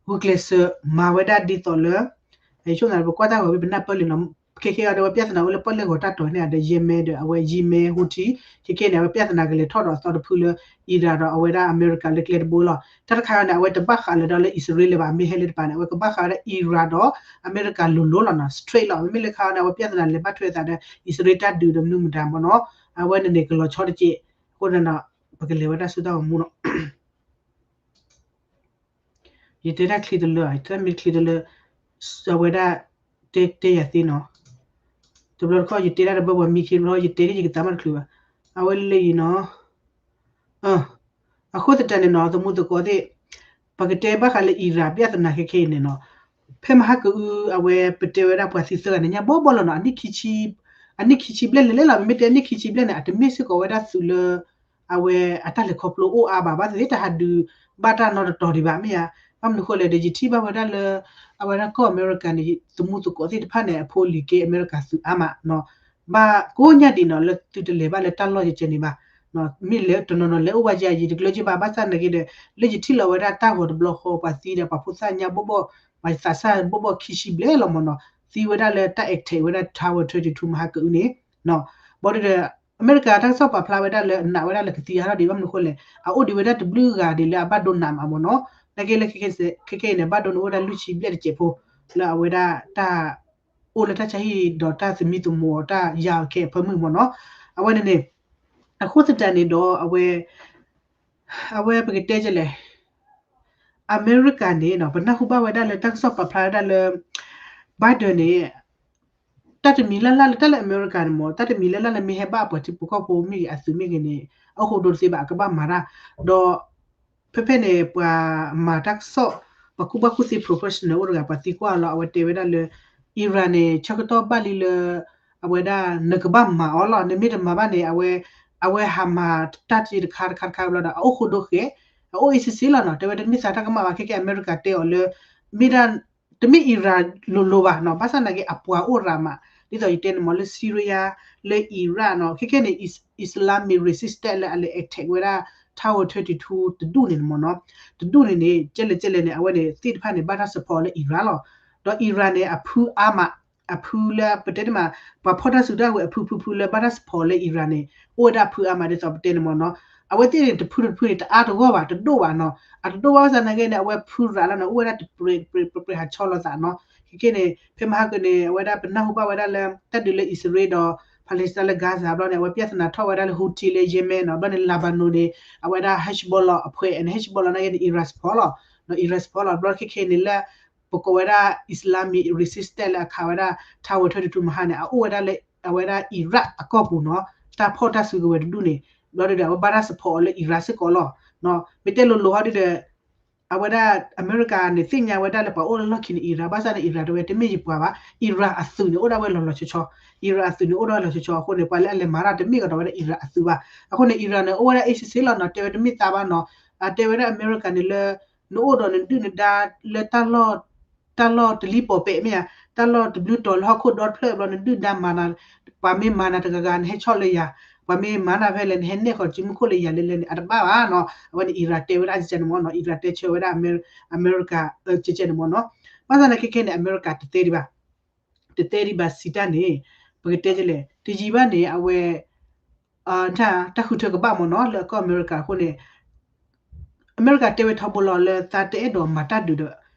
ဂုာ်ကျဲးစၢးမၤဝဲဒၣ်ဒ်သိးလၢ ယဆိကမိၣ်ပကွၢ်တၢ်ဂီၤဝံၤပနၢ်ပၢၢ်လံနီၤ, ခဲခဲအံၤဒီးအဝဲပြဿနာအိၣ်လၢပီၣ်လဲၣ်ဂီၤတၢ်တီၤန့ၣ်ဒီး Yemen ဒီးအဝဲ Yemen Houthi ခဲခဲန့ၣ် အဝဲပြဿနာကလဲၤထီၣ်ဒီးအသီတဖုလၢ Iran ဒီးအဝဲဒၣ် အမဲရကၤလၢကျဲတဘိလီၤ. တၢ်တခါန့ၣ် အဝဲတဘၣ်ဃးလၢၤဒီးလၢအံၣ်စရ့လးဘၣ်, မ့ၢ်ဟဲလၢတပၤန့ၣ် အဝဲကဘၣ်ဃးဝဲဒၣ် Iran ဒီးအမဲရကၤလိၤလိၤလီၤနီၤ, straight လီၤ. မ့မ့ၢ်လၢခါန့ၣ် အဝဲပြဿနာလဲၤဘၣ်ထွဲအသးဒီး အံၣ်စရ့လးတၢ်ဒုးဒီးမနုၤမတၤမ့ၢ်နီၤ, အဝဲန့ၣ်န့ၣ် ကလီၤဆီတက့ၢ်. အဃိန့ၣ်ဒီး ပကလဲၤဝဲဒၣ်ဆူတၢ်ဂီၤမူနီၤ. ယတဲတၢ်ချံတလၢ, တၢ်မ့ၢ်ချံတလၢ, အဝဲဒၣ် တဲ တဲယၤသ့နီၤ. တဘျီတခီၣ် ယတဲတၢ်တဘၢဘၣ်မံခ့ဘျီ ယတဲက့ၤယကသးမ့ၢ်တချုးဘၣ်. အဝဲလၢယံၤနီၤ. အဃိသတးန့ၣ်နီၤ သမူသကိးသ့ၣ်, ပကတဲဘၣ်ဃးလၢ Iran ပြဿနာခဲခဲအံၤန့ၣ်နီၤ, ဖဲမဟါကအု အဝဲပတဲဝဲဒၣ်ပှၤသံသၢဂၤန့ၣ် ညါဘီဘီလီၤနီၤ, အနံၣ်ခံဆံဘျဲၣ်လဲၣ်လဲၣ်လီၤ, မ့မ့ၢ်တဲအနံၣ်ခံဆံဘျဲၣ်န့ၣ် အတမ့ၢ်စ့ၢ်ကီးဝဲဒၣ်သုးလၢ အဝဲအတၢ်လဲၤခီဖျိအိၣ်အါဘၣ်, ဘၣ်သ့ၣ်သ့ၣ်တဟးဒုးဘၣ်တၢ်နီတတီၤဒံးဘၣ်မ့ၢ်ဧါ. ဘၣ်မနုၤဃိလဲၣ်ဒီး ယထံၣ်ဘၣ်ဝဲဒၣ်လၢ အဝဲဒၣ်ကီၢ်အမဲရကၤန့ၣ် သမူသကိးသ့ၣ်တဖၣ်န့ၣ် အဖိလံၤကဲအမဲရကၤသုးအါမး, ဘၣ်ကိးညါဒံးနီၤ လၢသုတလဲၤဘၣ်လၢတၢ်လီၢ်ယကဲန့ၣ်ဘၣ်, မ့ၢ်လဲၤတနီၤနီၤလဲၤအိၣ်ဘၣ်ယၤ ယတကျၢၤက့ဘၣ်, ဘၣ်ဆၣ်နာ်က့ဒီး လၢယထံၣ်လီၤဝဲဒၣ်တၢ်ဂီၤတဘျီဃီ ပှၤသံဒီးပှၤဖိသၣ်ညါဘီဘီ, ပှၤသးစၢ်ဘီဘီခံဆံဘျဲၣ်လီၤမ့ၢ်နီၤ, သံဝဲဒၣ်လၢတၢ် attack ဝဲဒၣ် Tower twenty-two မဟါကအုန့ၣ်, ဘၣ်ဒီး အမဲရကၤတၢ်ကစီၣ်ပာ်ဖျါဝဲဒၣ်လၢအနာ်ဝဲဒၣ်လၢကသံအါထီၣ်ဒံး ဘၣ်မနုၤဃိလဲၣ်, အအိၣ်ဒံးဝဲဒၣ်တဘျုးဂၤဒံးလၢအဘၣ်ဒိနးမးမ့ၢ်နီၤ, နာ်က့လၢ ခဲခဲအံၤန့ၣ် ဘၣ်ဒိန့ၣ်အိၣ်ဝဲဒၣ်လွံၢ်ဆံဘျဲၣ်တစဲးဖိ, လၢအဝဲဒၣ်တၢ် အိၣ်လၢတၢ်ဆါဟံၣ်ဒီးတၢ်သမံသမိးအီၤတၢ်ယါအီၤခဲအံၤအဖၢမုၢ်မ့ၢ်နီၤ, အဝဲန့ၣ်န့ၣ်, အဃိသတးန့ၣ်ဒီးအဝဲ အဝဲပကတဲဒ်လဲၣ်, အမဲရကၤန့ၣ်နီၤ ပနၢ်ဟူဘၣ်ဝဲဒၣ်လၢတၢ်ကစီၣ်ပာ်ဖျါဝဲဒၣ်လၢ Biden န့ၣ် တၢ်တမံၤလၢ်လၢ်လၢတၢ်လၢအမဲရကၤန့ၣ်မ့ၢ် တၢ်တမံၤလၢ်လၢ်လၢမ့ၢ်ဟဲဘၣ်ပှၤထံဖိကီၢ်ဖိမ့ၢ်ဂ့ၤ အသုးမ့ၢ်ဂ့ၤန့ၣ် အအိၣ်ဃိဒိတသ့ဘၣ် အကဘၣ်မၤတၢ် ဒီး ဖဲဖဲန့ၣ် ပှၤမၤတၢ်ကစီၣ် ပှၤကူၣ်ဘၣ်ကူၣ်သ့ professional အိၣ်တဂၤ ပှၤသံကွၢ်အီၤလီၤ အဝဲတဲဝဲဒၣ်လၢ Iran န့ၣ် ဆၢကတီၢ်ဘၣ်လံလၢ အဝဲဒၣ် နကဘၣ်မၤအီၤလီၤ နမ့ၢ်တမၤဘၣ်န့ၣ် အဝဲ အဝဲဟးမၤတၢ်တခါတခါတခါတခါဘျီဒီး အအိၣ်ဃိဒိဃဲ အအိၣ်အ့ၣ်စ့စ့လီၤနီၤ တဲဝဲတမ့ၢ်သးတၢ်ကမၣ်ဘၣ် ခဲကဲအမဲရကၤတဲအီၤလၢ မ့ၢ်ဒၣ် တမ့ၢ် Iran လိၤလိၤဘၣ်နီၤ ဘၣ်ဆၣ်သနာ်က့ အပှၤအိၣ်ရၤမး ဒ်သိးယတဲန့ၣ်မ့ၢ်လၢ Syria လၢ Iraq နီၤ ခဲခဲန့ၣ် Is- Islamic Resistance လၢအလဲၤ attack ဝဲဒၣ် Tower thirty two တဒူၣ်န့ၣ်န့ၣ်မ့ၢ်နီၤ တဒူၣ်န့ၣ်န့ၣ် ကဲလဲၣ်ကဲလဲၣ်န့ၣ် အဝဲန့ၣ်သ့ၣ်တဖၣ်န့ၣ် ဘၣ်တၢ် support လၢ Iran လီၤ ဒီး Iran န့ၣ် အဖုအါမး အဖုလၢပတဲတမး ပှၤဖီၣ်တၢ်စုတၢ်ဝဲၤအဖုဖုဖုလၢဘၣ်တၢ် support လၢ Iran န့ၣ် အိၣ်ဝဲဒၣ်ဖုအါမးဒ်သိးပတဲန့ၣ်မ့ၢ်နီၤ အဝဲသ့ၣ်န့ၣ် တဖုတဖုန့ၣ် တအါတဂီၢ်ဘၣ် တဒိၣ်ဘၣ်နီၤ အတဒိၣ်ဘၣ်ဘၣ်ဆၣ်သနာ်က့န့ၣ် အဝဲဖုရၤလီၤန့ၣ် အိၣ်ဝဲဒၣ်တပြဲးပြဲးပြဲးပြဲးဟးဆီလီၤသးနီၤ ခဲခဲန့ၣ် ဖဲမဟါကန့ၣ် အဝဲဒၣ်ပနၢ်ဟူဘၣ်ဝဲဒၣ်လၢ တၢ်ဒုးလၢအံၣ်စရ့လးဒီး Palestine လၢ Gaza ဘျီန့ၣ် အဝဲ ပြဿနာ ထီၣ်ဝဲဒၣ်လၢ Houthi လၢ Yemen နီၤ ဘျီန့ၣ် Lebanon န့ၣ် အဝဲဒၣ် Hezbollah အဖှဲးန့ၣ် Hezbollah နာ်က့န့ၣ် Iran support လီၤ ဒီး Iran support လီၤ ဘျီခဲခဲန့ၣ်လၢ ပကိးဝဲဒၣ် Islamic Resistance လၢအခးဝဲဒၣ် Tower thirty two မဟါန့ၣ် အအိၣ်ဝဲဒၣ်လၢ အဝဲဒၣ် Iraq အကီၢ်ပူၤနီၤ တၢ်ဖီၣ်တၢ်စုကဝဲၤတဒူၣ်န့ၣ် ဘျီဒုဒီး အဝဲဘၣ်တၢ် support အီၤလၢ Iran စ့ၢ်ကီးလီၤ မ့ၢ်တဲလိၤလိၤဟီဒုဒီး အဝဲဒၣ်အမဲရကၤန့ၣ် သ့ၣ်ညါဝဲဒၣ်လၢပှၤအိၣ်လၢလီၢ်ခံန့ၣ် Iran ဘၣ်ဆၣ်န့ၣ် Iran တဲဝဲတမ့ၢ်ယပှၤဘၣ် Iran အသုးန့ၣ် အိၣ်ဒၣ်ဝဲလီၤလီၤဆီဆီ Iran အသုးန့ၣ် အိၣ်ဒၣ်ဝဲလီၤဆီဆီအဃိန့ၣ် ပှၤလၢအလဲၤမၤတၢ်တမ့ၢ်ကဒီးဝဲဒၣ် Iran အသုးဘၣ် အဃိန့ၣ် Iran န့ၣ် အိၣ်ဝဲဒၣ်အ့ၣ်စ့စ့လီၤနီၤ တဲဝဲတမ့ၢ်သးဘၣ်နီၤ အတဲဝဲဒၣ်အမဲရကၤန့ၣ်လၢ နအိၣ်ဒီးနဒုၣ်နဒါလၢ တၢ်လီၢ်တလံၢ်ပီၣ်ပဲးမ့ၢ်ဧါ တၢ်လီၢ်တဘျုးတီၤလၢဟီၣ်ခိၣ်ဒီတဖျၢၣ်ဘျီ နဒုၣ်ဒါမၤနၤ ပှၤမ့ၢ်မၤနၤတဂၤဂၤ နဟဲဆီၣ်လၢယၤ ပှၤမ့ၢ်မၤနၤဖဲလဲၣ် နဟဲနဲၣ်ဃီၤစုမူခိၣ်လၢယၤလဲၤလဲၤန့ၣ် အတဘၣ်ဘၣ်နီၤ အဝဲန့ၣ် Iran တဲဝဲဒၣ်ကဲန့ၣ်မ့ၢ်နီၤ Iran တဲဆၢဝဲဒၣ် အမဲရကၤ ကဲန့ၣ်မ့ၢ်နီၤ ဘၣ်ဆၣ်သနာ်က့ခဲန့ၣ် အမဲရကၤတတဲဒံးဘၣ် တတဲဒံးဘၣ်စံးတၢ်န့ၣ် ပကတဲဒ်လဲၣ် တယံာ်ဘၣ်န့ၣ် အဝဲ တၢ်ဃုထၢကဘၣ်မ့ၢ်နီၤ လၢအကီၢ်အမဲရကၤအဃိန့ၣ် အမဲရကၤတဲဝဲထီဘိလီၤလၢ သးတအဲၣ်ဒိးမၤတၢ်ဒုးဒီး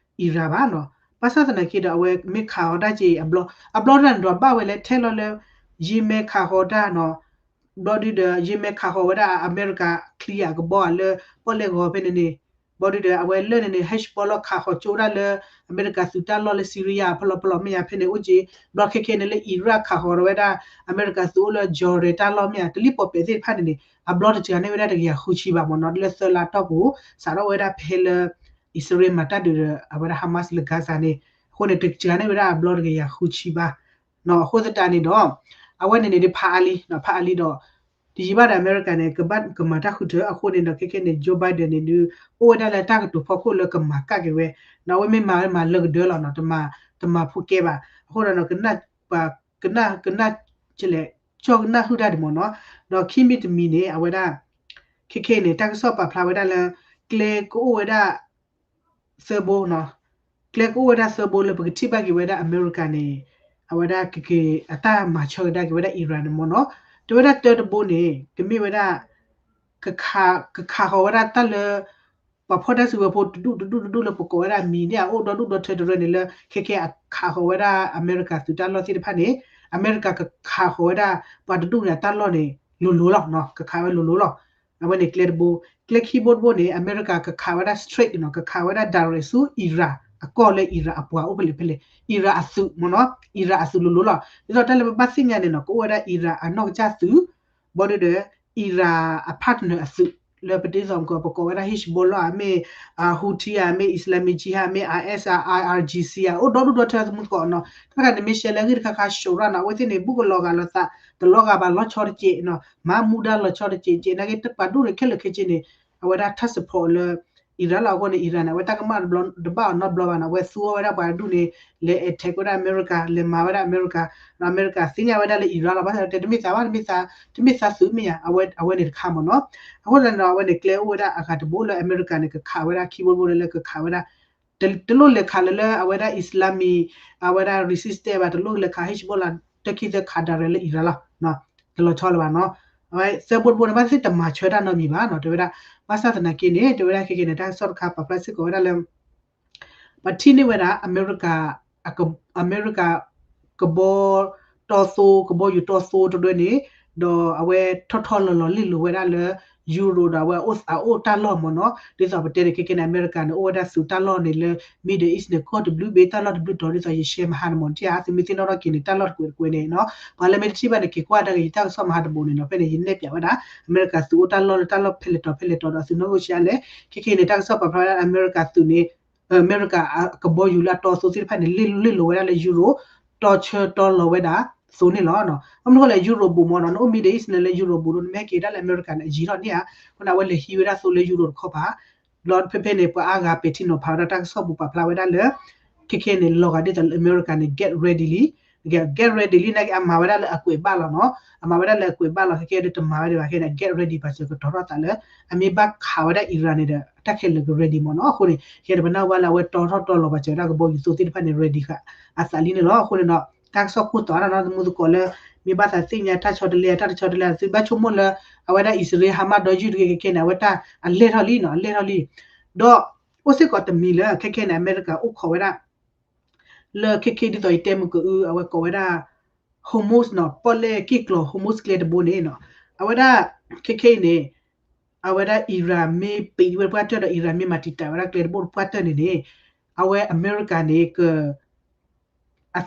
Iran ဘၣ်နီၤ ဘၣ်ဆၣ်သနာ်က့ဒီး အဝဲမ့ၢ်ခးဃီၤတၢ်က့အဘျီ အဘျီတၢ်န့ၣ်ဒီးဘၣ်ဝဲလၢထဲလီၤလၢ ယမ့ၢ်ခးဃီၤတၢ်နီၤ ဘျီဒုဒီး ယမ့ၢ်ခးဃီၤဝဲဒၣ်အမဲရကၤ ချံအကဘီဧါလၢ ပီၣ်လဲၣ်ဂီၤဖဲန့ၣ်န့ၣ် ဘျီဒုဒီး အဝဲလၢန့ၣ်န့ၣ် Hezbollah ခးဃီၤကၠိဒၣ်လၢ အမဲရကၤသုးတၢ်လီၢ်လၢ Syria ဖီလီၤဖီလီၤမ့ၢ်ယါဖဲန့ၣ်အိၣ်က့ ဘျီခဲခဲန့ၣ်လၢ Iraq ခးဃီၤဝဲဒၣ် အမဲရကၤသုးအိၣ်လၢ Jordan တၢ်လီၢ်မ့ၢ်ယါ တလံၢ်ပီၣ်ပဲးသ့ၣ်တဖၣ်န့ၣ်န့ၣ် အဘျီတစှၤန့ၢ်ဝဲဒၣ်တကယၤဃုဆံဘၣ်မ့ၢ်နီၤ လၢသၢလါတီၢ်ပူၤ စးထီၣ်ဝဲဒၣ်ဖဲလၢ အံၣ်စရ့လးမၤတၢ်ဒုးဒီး အဝဲဒၣ် Hamas လၢ Gaza န့ၣ် အဃိန့ၣ် တစှၤန့ၢ်ဝဲဒၣ်အဘျီတကယၤဃုဆံဘၣ် အဃိသတးန့ၣ်ဒီး အဝဲန့ၣ်န့ၣ်ဒ်ဖးအါလံ ဖးအါလံဒီး တယံာ်ဘၣ်ဒီးအမဲရကၤန့ၣ် ကဘၣ်ကမၤတၢ်ဃုထၢ အဃိန့ၣ်ဒီး ခဲခဲန့ၣ် Joe Biden န့ၣ်ဒုး အိၣ်ဝဲဒၣ်လၢတၢ်ကတိၤဖီခိၣ်လၢကမၤကၣ်က့ၤဝဲ ဒီးအဝဲမ့ၢ်မၤဝဲမၤလၢကဒၢလီၤနီၤ တမၤ တမၤဖူကဲဘၣ် အဃိဒီး ကနၣ် ကနၣ် ကလဲၣ် ကၠီၣ်ကနၣ်ဟုၣ်တၢ်ဒံးမ့ၢ်နီၤ ဒီးခံမံၤတမံၤန့ၣ် အဝဲဒၣ် ခဲခဲန့ၣ် တၢ်ကစီၣ်ပာ်ဖျါဝဲဒၣ်လၢ ကျဲကအိၣ်ဝဲဒၣ် သၢဘိနီၤ ကျဲကအိၣ်ဝဲဒၣ်သၢဘိလၢပကထံၣ်ဘၣ်က့ၤဝဲဒၣ်အမဲရကၤန့ၣ် အဝဲဒၣ်ကက့ၤအတၢ်မၤဆၢကဒါက့ၤဝဲဒၣ် Iran န့ၣ်မ့ၢ်နီၤ တဲဝဲဒၣ်တၢတဘိန့ၣ် ကမ့ၢ်ဝဲဒၣ် ကခး ကခးဃီၤဝဲဒၣ်တၢ်လၢ ပှၤဖီၣ်တၢ်စုကဝဲၤဖိတဒူၣ်တဒူၣ်တဒူၣ်လၢပကိးဝဲဒၣ်မံၤဒ်အအိၣ်ဒီဒူၣ်ဒီထၢတရၢန့ၣ်လၢ ခဲခဲအခးဃီၤဝဲဒၣ်အမဲရကၤသုးတၢ်လီၢ်သ့ၣ်တဖၣ်န့ၣ် အမဲရကၤကခးဃီၤဝဲဒၣ် ပှၤတဒူၣ်န့ၣ် အတၢ်လီၢ်န့ၣ် လိၤလိၤလီၤ ကခးဝဲလိၤလိၤလီၤ အဝဲန့ၣ်ကျဲတဘိ ကျဲခံဘိတဘိန့ၣ် အမဲရကၤကခးဝဲဒၣ် straight နီၤ ကခးဝဲဒၣ် direct ဆူ Iran အကီၢ်လၢ Iran အပှၤအိၣ်ဖဲလဲၣ်ဖဲလဲၣ် Iran အသုးမ့ၢ်နီၤ Iran အသုးလိၤလိၤလီၤ ဒ်သိးတၢ်လၢပဘၣ်သ့ၣ်ညါန့ၣ်နီၤ ကအိၣ်ဝဲဒၣ် Iran အနီၢ်ကစၢ်သုး ဘီဒုဒီး Iran အ partner အသုး လၢပဒ်သိးပကိးဝဲဒၣ် Hezbollah ဧါ မ့ၢ် Houthi ဧါ မ့ၢ် Islamic Jihad မ့ၢ် IS ဧါ IRGC ဧါ အိၣ်ဒီဒူၣ်ဒီထၢသမူသကိးနီၤ တၢ်ခါန့ၣ်မ့ၢ်ရှဲလၢအဂ့ၢ်တခါခါ ရှုံးရၣ်နီၤ အဝဲသ့ၣ်န့ၣ် ဘူၣ်ကလီၤဂာ်လိာ်သး တလီၤဂာ်ဘၣ်လီၤဆီတက့ၢ်နီၤ မၤမူဒါလီၤဆီတက့ၢ်က့ၢ် နာ်က့တပှၤဒူၣ်န့ၣ်ခဲလၢာ်ခဲဆ့န့ၣ် အဝဲဒၣ်တၢ် support လၢ Iran လီၤ အဃိန့ၣ် Iran န့ၣ် အဝဲတၢ်ကမၣ်တဘျီတဘၣ်အီၤနီတဘျီဘၣ်နီၤ အဝဲသူအီၤဝဲဒၣ်ပှၤတဒူၣ်န့ၣ် လဲၤ attack ဝဲဒၣ်အမဲရကၤ လဲၤမၤဝဲဒၣ်အမဲရကၤ ဒီးအမဲရကၤသ့ၣ်ညါဝဲဒၣ်လၢ Iran လီၤ ဘၣ်ဆၣ်တဲတမ့ၢ်သးဘၣ် တမ့ၢ်သး တမ့ၢ်သးသုးမ့ၢ်ဧါ အဝဲန့ၣ်တခါမ့ၢ်နီၤ အဃိသတးန့ၣ်ဒီး အဝဲန့ၣ်ကျဲအိၣ်ဝဲဒၣ်အဂၤတဘိလၢအမဲရကၤန့ၣ် ကခးဝဲဒၣ်ခံဘိတဘိလၢလၢကခးဝဲဒၣ် တလိၣ်လဲၤခးလၢလၢအဝဲဒၣ် Islamic အဝဲဒၣ် resistance ဘၣ် တလိၣ်လဲၤခး Hezbollah တၢ်ခံသၢခး direct လၢ Iran လီၤ တလီၤဆီလၢၤဘၣ်နီၤ အဝဲသၢဘိတဘိန့ၣ် ဘၣ်သ့ၣ်တမၤဆၢတၢ်နီတမံၤဘၣ်နီၤ တဲဝဲဒၣ် ဘၣ်ဆၣ်သနာ်က့န့ၣ် တဲဝဲဒၣ်ခဲက့ၤန့ၣ် တၢ်ကစီၣ်တခါပာ်ဖျါစ့ၢ်ကီးဝဲဒၣ်လၢ ပှၤထံၣ်န့ၢ်ဝဲဒၣ် အမဲရကၤ အက အမဲရကၤ ကဘီတီသိ ကဘီယူၤတီသိတဒွဲန့ၣ် ဒီးအဝဲထီၣ်ထီၣ်လီၤလီၤလံၣ်လိၤဝဲဒၣ်လၢ ယူရိၤဒီးအဝဲအအိၣ်တၢ်လီၢ်မ့ၢ်နီၤ, ဒ်သိးပတဲန့ၣ် ခဲကဲန့ၣ် အမဲရကၤန့ၣ် အိၣ်ဝဲဒၣ်သုးတၢ်လီၢ်န့ၣ်လၢ Middle East န့ၣ် ကီၢ်တဘျုးဘ့ၣ်တၢ်လီၢ်တဘျုးတီၤ ဒ်သိးယရှဲမဟါန့ၣ်မ့ၢ်နီၤ, တၢ်သုမ့ၢ်သ့ၣ်နီၣ်ထီၣ်က့ၤန့ၣ် တၢ်လီၢ်တကွဲးတကွဲးန့ၣ်နီၤ, ပှၤလၢမ့ၢ်တထံၣ်ဘၣ်န့ၣ် က့ၤကွၢ်တၢ်ဂ့ၢ် ယတၢ်ကစီၣ်မဟါတဘိန့ၣ်နီၤ, ဖဲန့ၣ် ယနဲၣ်ပၠးဝဲဒၣ် အမဲရကၤသုးအိၣ်တၢ်လီၢ်လၢတၢ်လီၢ်ဖဲလဲၣ်တီၤဖဲလဲၣ်တီၤဒီးသုးနီၣ်ဂံၢ်ဆံးအါလဲၣ်, ခဲကဲန့ၣ် တၢ်ကစီၣ်ပာ်ဖျါဝဲဒၣ် အမဲရကၤသုးန့ၣ် အမဲရကၤအကဘီယူၤလၢအတီအသိသ့ၣ်တဖၣ်န့ၣ် လ့ၣ်လိၤဝဲဒၣ်လၢယူရိၤ, တီဆၢတီလီၤဝဲဒၣ်သိးန့ၣ်လီၤ. ဘၣ်မနုၤဃိလဲၣ် ယူရိၤဘူးမ့ၢ်နီၤ, နအိၣ် Middle East န့ၣ်လၢယူရိၤဘူးဒီး နမ့ၢ်ဟဲက့ၤဒၣ်လၢအမဲရကၤန့ၣ် အယံာ်ထီၣ်န့ၣ်ဧါ, အဃိန့ၣ် အဝဲလဲၤဟံးဝဲဒၣ်သိးလၢယူရိၤတခီပၤ, ဒီးဖဲဖဲန့ၣ် ပှၤအါဂၤပဲာ်ထံနီၤဖးဝဲဒၣ်တၢ်ကစီၣ်ပူၤပာ်ဖျါဝဲဒၣ်လၢ ခဲကဲန့ၣ် လီၤဂာ်ဒ်သိးလၢအမဲရကၤန့ၣ် get ready လံ, get ready လံ နာ်က့အမၤဝဲဒၣ်လၢအကွဲးဘၣ်လီၤနီၤ, အမၤဝဲဒၣ်လၢအကွဲးဘၣ်လီၤ, ခဲကဲဒ်တမၤဝဲဒံးဘၣ် ခဲကဲန့ၣ် get ready ပာ်စၢၤကတီၤထီၣ်သးလၢ အမ့ၢ်ဘၣ်ခးဝဲဒၣ် Iran န့ၣ်ဒီး တၢ်ခဲလၢာ်က ready မ့ၢ်နီၤ, အဃိန့ၣ် ခဲကဲန့ၣ်ပနၢ်ဟူဘၣ်လၢအဝဲတီထီၣ်တီလီၤပာ်စၢၤဝဲဒၣ်ကဘီယူၤသိးသ့ၣ်တဖၣ်န့ၣ် ready ဃာ်အသးလံန့ၣ်လီၤ, အဃိန့ၣ်ဒီး တၢ်ကစီၣ်ခိၣ်တီနီၤ သမူသကိးလၢ မ့ၢ်ဘၣ်သးသ့ၣ်ညါတၢ်ဆီတလဲ တၢ်တဆီတလဲ သုဘၣ်ဆိကမိၣ်လၢ အဝဲဒၣ် အံၣ်စရ့လး ဟါမၢ်ဒီယုၢ်တဂ့ၤ ခဲကဲန့ၣ် အဝဲတၢ်အလဲၢ်ထီၣ်လံနီၤ အလဲၢ်ထီၣ်လံ, ဒီး အိၣ်စ့ၢ်ကီးတမံၤလၢ ခဲကဲန့ၣ် အမဲရကၤအိၣ်ခိးဝဲဒၣ် လၢခဲကဲဒ်သိးယတဲမုၢ်ကအု အဝဲကိးဝဲဒၣ် Hormuz နီၤ ပီၣ်လဲၣ်က့ၣ်ကျီၤ Hormuz ကျဲတဘိန့ၣ်နီၤ, အဝဲဒၣ် ခဲကဲအံၤန့ၣ် အဝဲဒၣ် Iran မ့ၢ်ပံးဝဲပှၢ်တၢၢ်ဒီး Iran မ့ၢ်မၤတံာ်တာ်ဝဲဒၣ်ကျဲတဘိတပှၢ်တၢၢ်န့ၣ်န့ၣ် အဝဲအမဲရကၤန့ၣ် က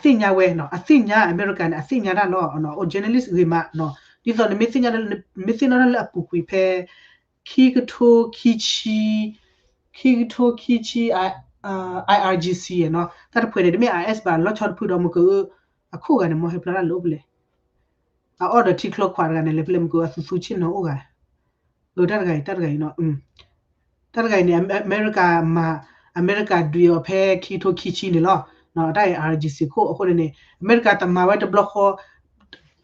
အသ့ၣ်ညါဝဲနီၤ အသ့ၣ်ညါ အမဲရကၤန့ၣ် အသ့ၣ်ညါဒၣ်လီၤ အိၣ် journalist ဂ့ၤမးနီၤ, ဒ်သိးနမ့ၢ်သ့ၣ်ညါ နမ့ၢ်သ့ၣ်နီၣ်ထီၣ်လၢအပူၤကွံာ်ဖဲ ခံကထိခံဆံ ခံကထိခံဆံ IRGC နီၤ, တၢ်တဖှဲးန့ၣ် တမ့ၢ် IS ဘၣ် လီၤဆီတဖုဒီးမုၢ်ကအု အခိၣ်ဂၤန့ၣ် မ်ဟဲဖျါတၢ်လၢအိၣ်ဖဲလဲၣ် အအီၣ်ဒီးထံချီခွးတဂၤန့ၣ် လဲၤဖဲလဲၣ်မုၢ်ကအု အသူသူဆ့ၣ်နီၤအိၣ်ဂၤ, အတၢ်တဂၤအံၤ တၢ်တဂၤအံၤနီၤ တၢ်တဂၤအံၤန့ၣ် အမဲရကၤမၤ အမဲရကၤဒွံးအီၤဖဲခံကထိခံဆံန့ၣ်လီၤ, တၢ်အံၤ IRGC ခိၣ်အဃိန့ၣ်န့ၣ် အမဲရကၤတမၤဝဲတဘျီဃီ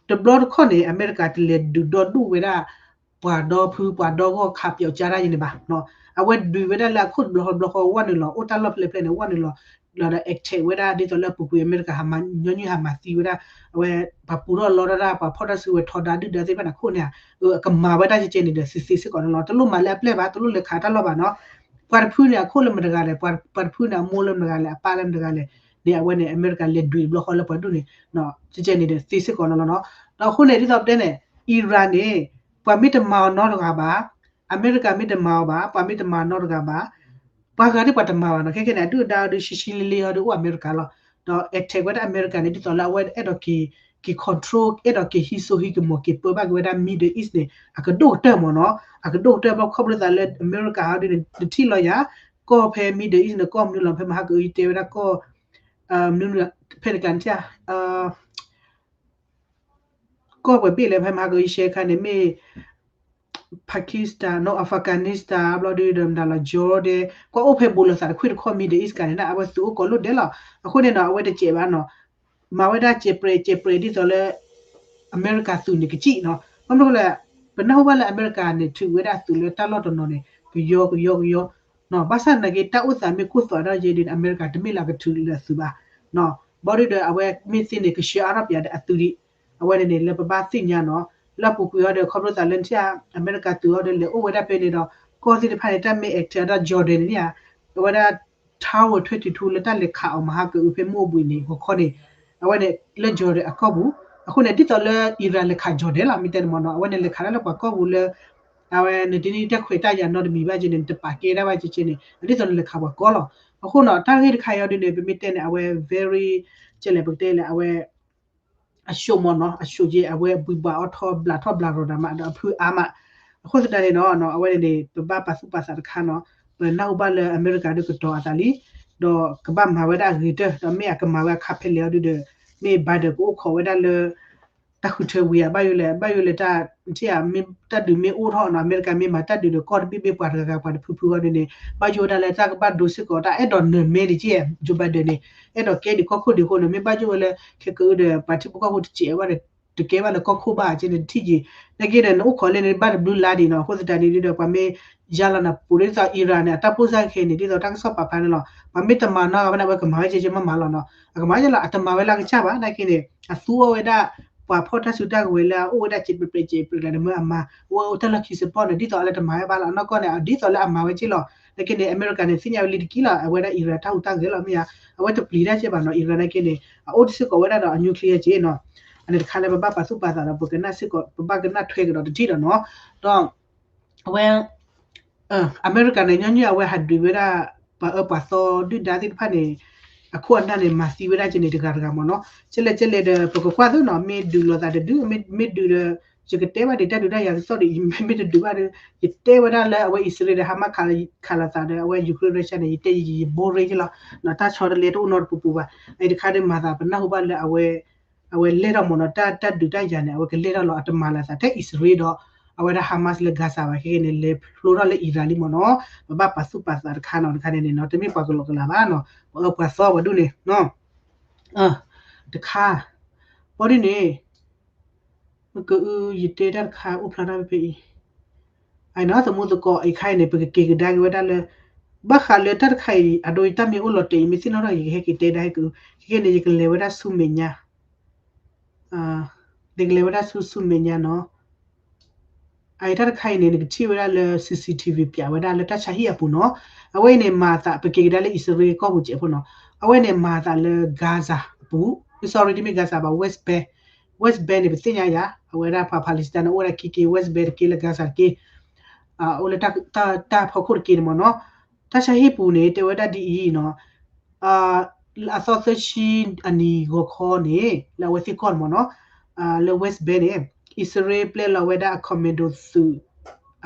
တဘျီတခီၣ်န့ၣ် အမဲရကၤတလဲၤဒုးဒီဒူၣ်ဝဲဒၣ် ပှၤဒီဖုပှၤဒီဂီၢ်ခးပၠီးကၠါတၢ်ယံၤန့ၣ်ဘၣ်, အဝဲဒုးဝဲဒၣ်လၢအခိၣ်တဘျီဃီတဘျီဃီဝဲန့ၣ်လီၤ အိၣ်တၢ်လီၢ်ဖဲလဲၣ်ဖဲလဲၣ်န့ၣ်ဝဲန့ၣ်လီၤ, လီၤဒီး attack ဝဲဒၣ်ဒ်သိးလၢအပူၤကွံာ်အမဲရကၤဟးမၤညီနုၢ်ဟးမၤသံဝဲဒၣ်, အဝဲ ပှၤပူၤထီၣ်လီတၢ်ဒၣ် ပှၤဖီၣ်တၢ်စုဝဲထီဒါဒုၣ်ဒါသ့ၣ်တဖၣ်န့ၣ်အခိၣ်န့ၣ်ဧါ, အကမၤဝဲဒၣ်ကဲကဲန့ၣ်ဒီးသ့သ့စ့ၢ်ကီးန့ၣ်လီၤ, တလိၣ်မၤလၢအပျဲၢ်ဘၣ် တလိၣ်လဲၤခးတၢ်လီၢ်ဘၣ်နီၤ, ပှၤတဖုန့ၣ် အခိၣ်လၢမတဂၤလဲၣ် ပှၤတဖုန့ၣ် အမိၢ်လၢမတဂၤလဲၣ် အပၢ်လၢမတဂၤလဲၣ်န့ၣ် အဝဲန့ၣ် အမဲရကၤလဲၤဒွံးတဘျီဃီလၢပှၤဒူၣ်န့ၣ် ကဲကဲန့ၣ်ဒီးသ့စ့ၢ်ကီးန့ၣ်လီၤနီၤ, ဒီးအဃိန့ၣ် ဒ်သိးပတဲန့ၣ် Iran န့ၣ် ပှၤမ့ၢ်တမၤအီၤနီတဂၤဘၣ်, အမဲရကၤမ့ၢ်တမၤအီၤဘၣ် ပှၤမ့ၢ်တမၤနီတဂၤဘၣ် ပှၤဂၤဒ်ပှၤတမၤဘၣ်နီၤ, ခဲကဲန့ၣ် အဒုၣ်အဒါအီၤဒုး ရှံရှံလ့လ့အီၤဒုး အိၣ်အမဲရကၤလီၤ, ဒီး attack ဝဲဒၣ်အမဲရကၤန့ၣ် ဒ်သိးလၢအဝဲအဲၣ်ဒိးက့ၤ က့ၤ control အဲၣ်ဒိးက့ၤဟံးစိဟံးကမီၤက့ၤပၢဘၣ်က့ၤဝဲဒၣ် Middle East န့ၣ် အကဒိၣ်ကတၢၢ်မ့ၢ်နီၤ, အကဒိၣ်ကတၢၢ်ဘၣ်ခီဖျိသးလၢအမဲရကၤအီၤဒုးန့ၣ် နထံၣ်လီၤယၤ ကီၢ်ဖဲ Middle East န့ၣ် ကီၢ်မနုၤလီၤ ဖဲမဟါကအုယတဲဝဲဒၣ်ကီၢ် မနုၤ ဖဲတကျါန့ၣ် ကီၢ်ပှဲၤဘ့ၣ်လၢဖဲမဟါကအုယရှဲခါန့ၣ်မ့ၢ် Pakistan နီၤ Afghanistan ဘျီဒုးဒီးမတၤလီၤ Jordan ကွၢ်အိၣ်ဖဲဘူးလိာ်သးတခွ့ၣ်တခီၣ် Middle East ကန့ၣ် အဝဲသုးအိၣ်ကိးလိၣ်ဒဲးလီၤ, အဃိန့ၣ်နီၤ အဝဲတစဲးဘၣ်နီၤ, မၤဝဲဒၣ်စဲးပြဲးစဲးပြဲးဒ်သိးလၢ အမဲရကၤသုးန့ၣ်ကစံၣ်နီၤ, ဘၣ်မနုၤလဲၣ် ပနၢ်ဟူဘၣ်လၢအမဲရကၤန့ၣ် ထုးဝဲဒၣ်သုးလၢတၢ်လီၢ်တနီၤန့ၣ် ကယီကယီကယီ ဘၣ်ဆၣ်နာ်က့ တၢ်အိၣ်သးမ့ၢ်ကိၢ်သွးဒၣ်ယဲဒုး အမဲရကၤတမ့ၢ်လၢအကထုးလၢအသုးဘၣ်, ဘၣ်ဒုးဒီးအဝဲမ့ၢ်သ့န့ၣ် ကဆှၢအါထီၣ်ပၠးဒီးအသုးဒံး, အဝဲန့ၣ်န့ၣ် လၢပဘၣ်သ့ၣ်ညါနီၤ, လၢအပူၤကွံာ်အီၤဒီး ခီဖျိသးလၢနထံၣ် အမဲရကၤသုးအီၤဒီး လဲၤအိၣ်ဝဲဒၣ်ဖဲန့ၣ်ဒီး ကီၢ်သ့ၣ်တဖၣ်န့ၣ် တၢ်မ့ၢ် attack ဒၣ် Jordan န့ၣ်ဧါ, အဝဲဒၣ် tower ထွဲတုၤထူလၢတၢ်လဲၤခးအီၤမဟါကအုဖဲမုၢ်အိၣ်ဘှံးန့ၣ် ဂီၤခီန့ၣ်, အဝဲန့ၣ် လၢ Jordan အကီၢ်ပူၤ, အဃိန့ၣ် ဒ်သိးလၢ Iran လဲၤခး Jordan လီၤ မ့ၢ်တဲန့ၣ်မ့ၢ်နီၤ, အဝဲန့ၣ်လဲၤခးဒၣ်လၢပှၤကီၢ်ပူၤလၢ အဝဲန့ၣ်တနံၣ်တၢ်ခွဲးတၢ်ယာ်နီတမံၤဘၣ်ကဲန့ၣ် နတပာ်ကဲဒၣ်ဘၣ်ကဲကဲန့ၣ် ဒ်သိးနလဲၤခးပှၤကီၢ်လီၤ, အဃိနီၤ တၢ်ဂ့ၢ်တခါအံၤအီၤဒုးန့ၣ် ပမ့ၢ်တဲန့ၣ် အဝဲ very ကဲလဲၣ် ပကတဲလဲၣ် အဝဲ အ show မ့ၢ်နီၤ, အ show ကဲ အဝဲဘှံးဘှးအီၣ်ထီၣ်ဘျးထီၣ်ဘျးရီၤဒၣ်မးဒီးအဖုအါမး, အဃိသတးန့ၣ်နီၤ အဝဲန့ၣ်န့ၣ် ပဘၣ်ပာ်သူၣ်ပာ်သးတခါနီၤ, ပနၢ်ဟူဘၣ်လၢအမဲရကၤဒုးကတီၤအသးလံ, ဒီးကဘၣ်မၤဝဲဒၣ်အဂ့ၤကတၢၢ် ဒီးမ့ၢ်အကမၤဝဲအခါဖဲလဲၣ်အီၤဒုးဒီး မ့ၢ် Biden ကအိၣ်ခိးဝဲဒၣ်လၢ တၢ်ဃုထၢဝံၤဧါ ဘၣ်ယိၣ်လဲၣ် ဘၣ်ယိၣ်လဲၣ် တၢ် တၢ်ဒုးမ့ၢ်အိၣ်ထီၣ်နီၤ အမဲရကၤမ့ၢ်မၤတၢ်ဒုးဒီးကီၢ်တဘ့ၣ်ဘ့ၣ်ပှၤတဂၤဂၤပှၤတဖုဖုအီၤဒုးန့ၣ် ဘၣ်ယိၣ်ဝဲဒၣ်လၢတၢ်ကဘၣ်ဒိစ့ၢ်ကီး တၢ်အဲၣ်ဒိးနၢၤမဲာ်ဒံးကဲ Joe Biden န့ၣ် အဲၣ်ဒိးကဲဒံးကီၢ်ခိၣ်ဒံးအဃိန့ၣ် မ့ၢ်ဘၣ်ယိၣ်ဝဲလၢ ခဲကအုဒီး ပှၤထံဖိကီၢ်ဖိတစဲးဘၣ်ဒီး တကဲဘၣ်လၢကီၢ်ခိၣ်ဘၣ်ကဲန့ၣ် တထံၣ်က့ၤ နာ်က့ဒီး နအိၣ်ခိးလဲၣ်န့ၣ် ဘၣ်တဘျုးလါဒံးနီၤ အဃိသတးန့ၣ်ဒီး ပှၤမ့ၢ်ယါလီၤနၤပူၤဒ်သိး Iran န့ၣ် အတၢ်ပိၢ်စၢ်ခဲအံၤန့ၣ် ဒ်သိးတၢ်ကစီၣ်ပာ်ဖျါန့ၣ်လီၤ ပှၤမ့ၢ်တမၤနီတဂၤဘၣ်န့ၣ် အဝဲကမၤဝဲကဲကဲမးမးလီၤနီၤ အကမၤကဲလီၤ အတမၤဝဲလၢအကစၢ်ဘၣ် နာ်က့န့ၣ် အသူအီၣ်ဝဲဒၣ် ပှၤဖီၣ်တၢ်စုတၢ်ကဝဲၤလၢအအိၣ်ဝဲဒၣ်စဲးပြဲးစဲးပြဲးလၢနမ့ၢ်အမၤ အဝဲအိၣ်တၢ်လီၢ်ခံ support န့ၣ် ဒ်သိးအလၢတမၤဝဲဘၣ်လီၤ အနီၢ်ကီၢ်န့ၣ် ဒ်သိးလၢအမၤဝဲကဲလီၤ နာ်က့န့ၣ် အမဲရကၤန့ၣ် သ့ၣ်ညါဝဲလံတက့ၢ်လီၤ အဝဲဒၣ် Iran တၢ်ဟူးတၢ်ဂဲၤလီၤမ့ၢ်ဧါ အဝဲတပျံၤတၢ်ကဲဘၣ်နီၤ Iran နာ်က့န့ၣ် အအိၣ်စ့ၢ်ကီးဝဲဒၣ်ဒီးအ nuclear ကဲနီၤ အန့ၣ်တခါလၢပဘၣ်ပာ်သူၣ်ပာ်သးဒီး ပကနၣ်စ့ၢ်ကီး ပဘၣ်ကနၣ်ထွဲကဒီးတထံၣ်ဒီးနီၤ ဒီး အဝဲ အမဲရကၤန့ၣ် ညီနုၢ်အဝဲဟးဒုးဝဲဒၣ် ပှၤအၢပှၤသီဒုၣ်ဒါသ့ၣ်တဖၣ်န့ၣ် အခိၣ်အနၢ်န့ၣ် မၤသံဝဲဒၣ်က့ၤန့ၣ် တဂၤတဂၤမ့ၢ်နီၤ. ကဲလဲၣ်ကဲလဲၣ်ဒီး ပကကွၢ်သိးနီၤ မ့ၢ်ဒုးလိာ်သးတဒုး မ့ၢ်ဒုးဒီး ယကတဲဘၣ်ဒံးတၢ်ဒုးတၢ်ယၤကစီၣ်ဒီး မ့ၢ်တဒုးဘၣ်ဒီး ယတဲဝဲဒၣ်လၢအဝဲအံၣ်စရ့လးဒီး ဟါမး ခးလိာ်သးဒီး အဝဲ Ukraine Russia န့ၣ် ယတဲယ boring လီၤ. တၢ်ဆီတလဲတအိၣ်နီတပူၤပူၤဘၣ်. အအံၤတခါဒီးမၤသးပနၢ်ဟူဘၣ်လၢအဝဲ အဝဲလဲၢ်ထီၣ်မ့ၢ်နီၤ တၢ် တၢ်ဒုးတၢ်ယၤန့ၣ် အဝဲကလဲၢ်ထီၣ်လီၤ အတမၤလိာ်သးထဲအံၣ်စရ့လးဒီး အဝဲဒၣ် Hamas လၢ Gaza ဘၣ် ခဲကဲန့ၣ် လဲၤဖျိထီၣ်လၢ Iran လံမ့ၢ်နီၤ. ပဘၣ်ပာ်သူၣ်ပာ်သးတခါနီၤ တခါန့ၣ်န့ၣ်နီၤ တမ့ၢ်ပှၤကလီကလီဘၣ်နီၤ ပှၤအၢပှၤသီပှၤဒ်န့ၣ် တခါ ဘီဒ်န့ၣ် မ့ၢ်ကအု ယတဲတၢ်တခါအိၣ်ဖျါထီၣ်ဖဲဖဲအံၤ အနီၤ သမူသကိးအံၤခါအံၤန့ၣ် ပကက့ၤကဒါက့ၤဝဲဒၣ်လၢ ဘၣ်ဃးလၢတၢ်တခါအံၤ အဒိတၢ်မ့ၢ်အိၣ်လီၤတဲာ်အံၤ မ့ၢ်သ့ၣ်နီၣ်ထီၣ် ယကဟဲက့ၤတဲဒၣ်ဟဲက့ၤ ခဲကဲန့ၣ် ယကလဲၤဝဲဒၣ်ဆူမဲာ်ညါ ယကလဲၤဝဲဒၣ်ဆူဆူမဲာ်ညါနီၤ အအံၤတၢ်တခါအံၤန့ၣ် နကထံၣ်ဝဲဒၣ်လၢ CCTV ပၠးဝဲဒၣ်လၢတၢ်ဆါဟံၣ်အပူၤနီၤ. အဝဲအံၤန့ၣ် မၤသး ပက့ၤကဒါလၢအံၣ်စရ့လးကီၢ်ပူၤစဲးဖိနီၤ. အဝဲန့ၣ်မၤသးလၢ Gaza အပူၤ sorry တမ့ၢ် Gaza ဘၣ် West Bank West Bank န့ၣ် ပသ့ၣ်ညါယၤ အဝဲဒၣ်ပှၤ Palestine န့ၣ် အိၣ်ဝဲဒၣ်ခံက့ West Bank တက့ လၢ Gaza တက့ အိၣ်လၢတၢ်ဖီခိၣ်တက့န့ၣ်မ့ၢ်နီၤ. တၢ်ဆါဟံၣ်ပူၤန့ၣ် တဲဝဲဒၣ်ဒ်အံၤနီၤ အသီသၢဆံအနံၤဂီၤခီန့ၣ် လၢအဝဲသ့ၣ်ကီၢ်န့ၣ်မ့ၢ်နီၤ လၢ West Bank န့ၣ် အံၣ်စရ့လးပျဲလီၤဝဲဒၣ်အ commando သုး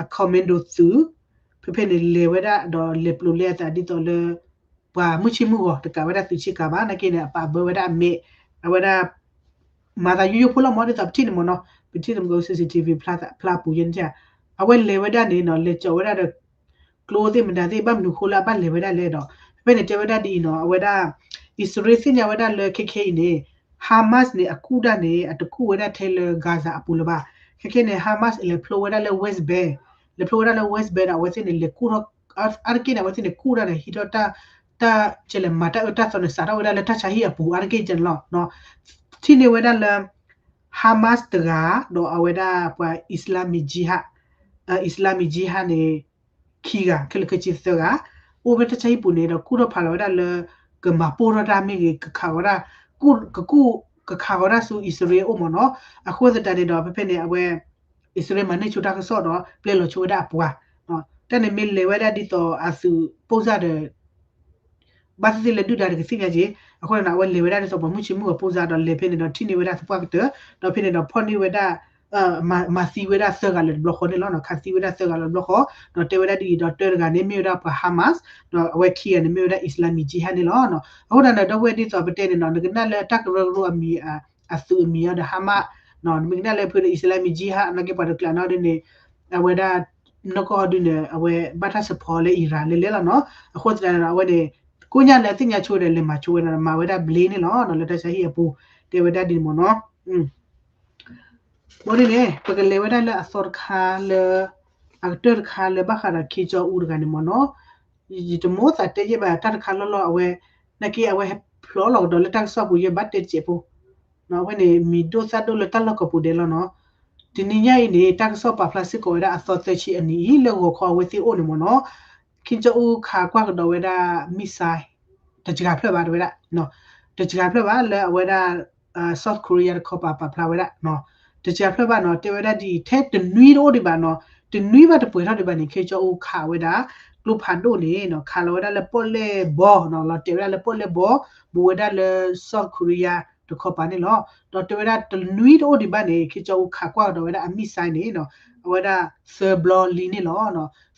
အ commando သုး ဖဲဖဲန့ၣ်လဲၤဝဲဒၣ်ဒီးလဲၤပျိးလဲအသးဒ်သိးလၢ ပှၤမုၢ်ဆ့ၣ်မုၢ်ဂီၤတကးဝဲဒၣ်သုးဆ့ကၤဘၣ် နာ်က့န့ၣ် အပာ်ဘၢဝဲဒၣ်အမဲာ် အဝဲဒၣ် မၤသးယိယိဖိလီၤမ့ၢ် ဒ်သိးပထံၣ်န့ၣ်မ့ၢ်နီၤ ပထံၣ်တမုၢ် CCTV ဖျါပူၤယဲန့ၣ် အဝဲလဲၤဝဲဒၣ်န့ၣ်နီၤ လဲၤကၠီးဝဲဒၣ်ဒီး ကျိသ့ၣ်မတၤသ့ၣ် ဘၣ်မနုၤဃိလၢအဘၣ်လဲၤဝဲဒၣ်လဲၣ်ဒီး ဖဲဖဲန့ၣ်တဲဝဲဒၣ်ဒ်အံၤနီၤ အဝဲဒၣ် အံၣ်စရ့လးသ့ၣ်ညါဝဲဒၣ်လၢခဲခဲအံၤန့ၣ် Hamas န့ၣ် အကူၣ်တၢ်န့ၣ် အတကူၣ်ဝဲဒၣ်ထဲလၢ Gaza အပူၤလၢၤဘၣ်. ခဲခဲန့ၣ် Hamas လဲၤဖျိဝဲဒၣ်လၢ West Bank လဲၤဖျိဝဲဒၣ်လၢ West Bank ဒီး အဝဲသ့ၣ်န့ၣ် လဲၤကူၣ်ထီၣ် အါတက့ၢ်န့ၣ် အဝဲသ့ၣ်န့ၣ် ကူၣ်တၢ်န့ၣ် ဟံးထီၣ်တၢ် တၢ်ကဲလဲၣ် မၤတၢ်အၢတၢ်သီန့ၣ် စးထီၣ်ဝဲဒၣ်လၢတၢ်ဆါဟံၣ်အပူၤ အါတက့ၢ်ကဲန့ၣ်လီၤ. ထံၣ်န့ၢ်ဝဲဒၣ်လၢ Hamas တဂၤ ဒီးအဝဲဒၣ်ပှၤ Islamic Jihad Islamic Jihad န့ၣ် ခံဂၤ ခဲလၢာ်ခဲဆ့သၢဂၤ အိၣ်ဖဲတၢ်ဆါဟံၣ်ပူၤန့ၣ်ဒီး ကူၣ်ထီၣ်ဖးလီၤဝဲဒၣ်လၢ ကမၤပိၢ်ထီၣ်တၢ်မ့ၢ်ဂ့ၤ ကခးဝဲဒၣ် ကကူၣ် ကခးဝဲဒၣ်ဆူအံၣ်စရ့လးအအိၣ်မ့ၢ်နီၤ. အဃိသတးန့ၣ်ဒီး ဖဲဖဲန့ၣ် အဝဲ အံၣ်စရ့လးမၤန့ၢ်ဆိတၢ်ကစီၣ်ဒီး ပျဲလီၤဆိဝဲဒၣ်အပှၤ တၢ်န့ၣ်မ့ၢ်လဲၤဝဲဒၣ်ဒ်သိးအသုးပိၢ်စၢ်ဒီး ဘၣ်သ့ၣ်သ့ၣ်လၢဒုၣ်ဒါတကသ့ၣ်ညါက့ၤ အဃိန့ၣ် အဝဲလဲၤဝဲဒၣ်ဒ်သိးပှၤမုၢ်ဆ့ၣ်မုၢ်ဂီၤပိၢ်စၢ်ဒီးလဲၤဖဲန့ၣ်ဒီး ထံၣ်န့ၢ်ဝဲဒၣ်သပှၢ်ကတၢၢ် ဒီးဖဲန့ၣ်ဒီးဖီၣ်န့ၢ်ဝဲဒၣ် မၤသံဝဲဒၣ်သၢဂၤလၢတဘျီဃီန့ၣ်လီၤ. ခးသံဝဲဒၣ်သၢဂၤလၢတဘျီဃီ ဒီးတဲဝဲဒၣ်ဒ်အံၤဒီးတၢတဂၤန့ၣ်မ့ၢ်ဝဲဒၣ်ပှၤ Hamas ဒီးအဝဲခံဂၤန့ၣ်မ့ၢ်ဝဲဒၣ် Islamic Jihad န့ၣ်လီၤ. အဃိသတးန့ၣ် ဒီပုၢ်ဝဲၢ်ဒ်သိးပတဲန့ၣ်နီၤ နကနၣ်လၢတၢ်ကရၢကရိအမံၤ အသုးအမံၤအီၤဒီး Hamas နီၤ နမ့ၢ်ကနၣ်လၢဖုဒီး Islamic Jihad နာ်က့ပှၤတကျးနီၤဒ်န့ၣ် အဝဲဒၣ် နီၢ်ကီၢ်အီၤဒုန့ၣ် အဝဲဘၣ်တၢ် support လၢ Iran လဲၤလဲၤလီၤနီၤ. အဃိသတးန့ၣ်ဒီး အဝဲန့ၣ် ကိညါလၢအသ့ၣ်ညါဆိဒီး လဲၤမၤဆိဝဲဒၣ် မၤဝဲဒၣ်ဘျ့န့ၣ်လီၤ. လၢတၢ်ဆါဟံၣ်အပူၤ တဲဝဲဒၣ်ဒ်န့ၣ်မ့ၢ်နီၤ. ဘီဒ်န့ၣ် ပကလဲၤဝဲဒၣ်လၢအသီတခါလၢ အကတၢၢ်တခါလၢဘၣ်ဃးဒီး Kim Jong Un တဂၤန့ၣ်မ့ၢ်နီၤ. ယတမိၣ်သးတဲယဲၢ်ဘၣ်တၢ်တခါလီၢ်လီၢ်အဝဲ နာ်က့အဝဲဟဲဖျိလီၤကဒီးလၢတၢ်ကစီၣ်ပူၤယဲၢ်ဘၣ်တဲတစဲးဖိ အဝဲန့ၣ် မံၤဒိၣ်သၣ်ဒိၣ်လၢတၢ်လီၢ်ကပူၤဒဲးလီၤနီၤ. တနံၤညါအံၤန့ၣ် တၢ်ကစီၣ်ပာ်ဖျါစ့ၢ်ကီးဝဲဒၣ်အသီသၢဆံအနံၤအံၤ လၢဂီၤခီအဝဲသ့ၣ်အိၣ်န့ၣ်မ့ၢ်နီၤ Kim Jong Un ခးကွၢ်ကဒီးဝဲဒၣ် missile တစှၤဖျၢၣ်ဘၣ်တဲဝဲဒၣ် တစှၤဖျၢၣ်ဘၣ်လၢအဝဲဒၣ် South Korea တခီပၤပာ်ဖျါဝဲဒၣ် တစှၤဖျၢၣ်ဘၣ်နီၤ တဲဝဲဒၣ်ဒ်အံၤ ထဲတနွံတအိၣ်ဒံးဘၣ်နီၤ တနွံဘၣ်တပှဲၤထီၣ်ဒံးဘၣ်န့ၣ် Kim Jong Un ခးဝဲဒၣ် ကျိဖးဒိၣ်န့ၣ်နီၤ ခးလီၤဝဲဒၣ်လၢပီၣ်လဲၣ်ဘီနီၤ လီၤတဲာ်ဝဲဒၣ်လၢပီၣ်လဲၣ်ဘီ ဘူးဝဲဒၣ်လၢ South Korea တခီပၤန့ၣ်လီၤ. ဒီးတဲဝဲဒၣ်တနွံတအိၣ်ဒံးဘၣ်န့ၣ် Kim Jong Un ခးကွၢ်ကဒီးဝဲဒၣ်အ missile န့ၣ်နီၤ အဝဲဒၣ်သၢဘျီလံန့ၣ်လီၤ.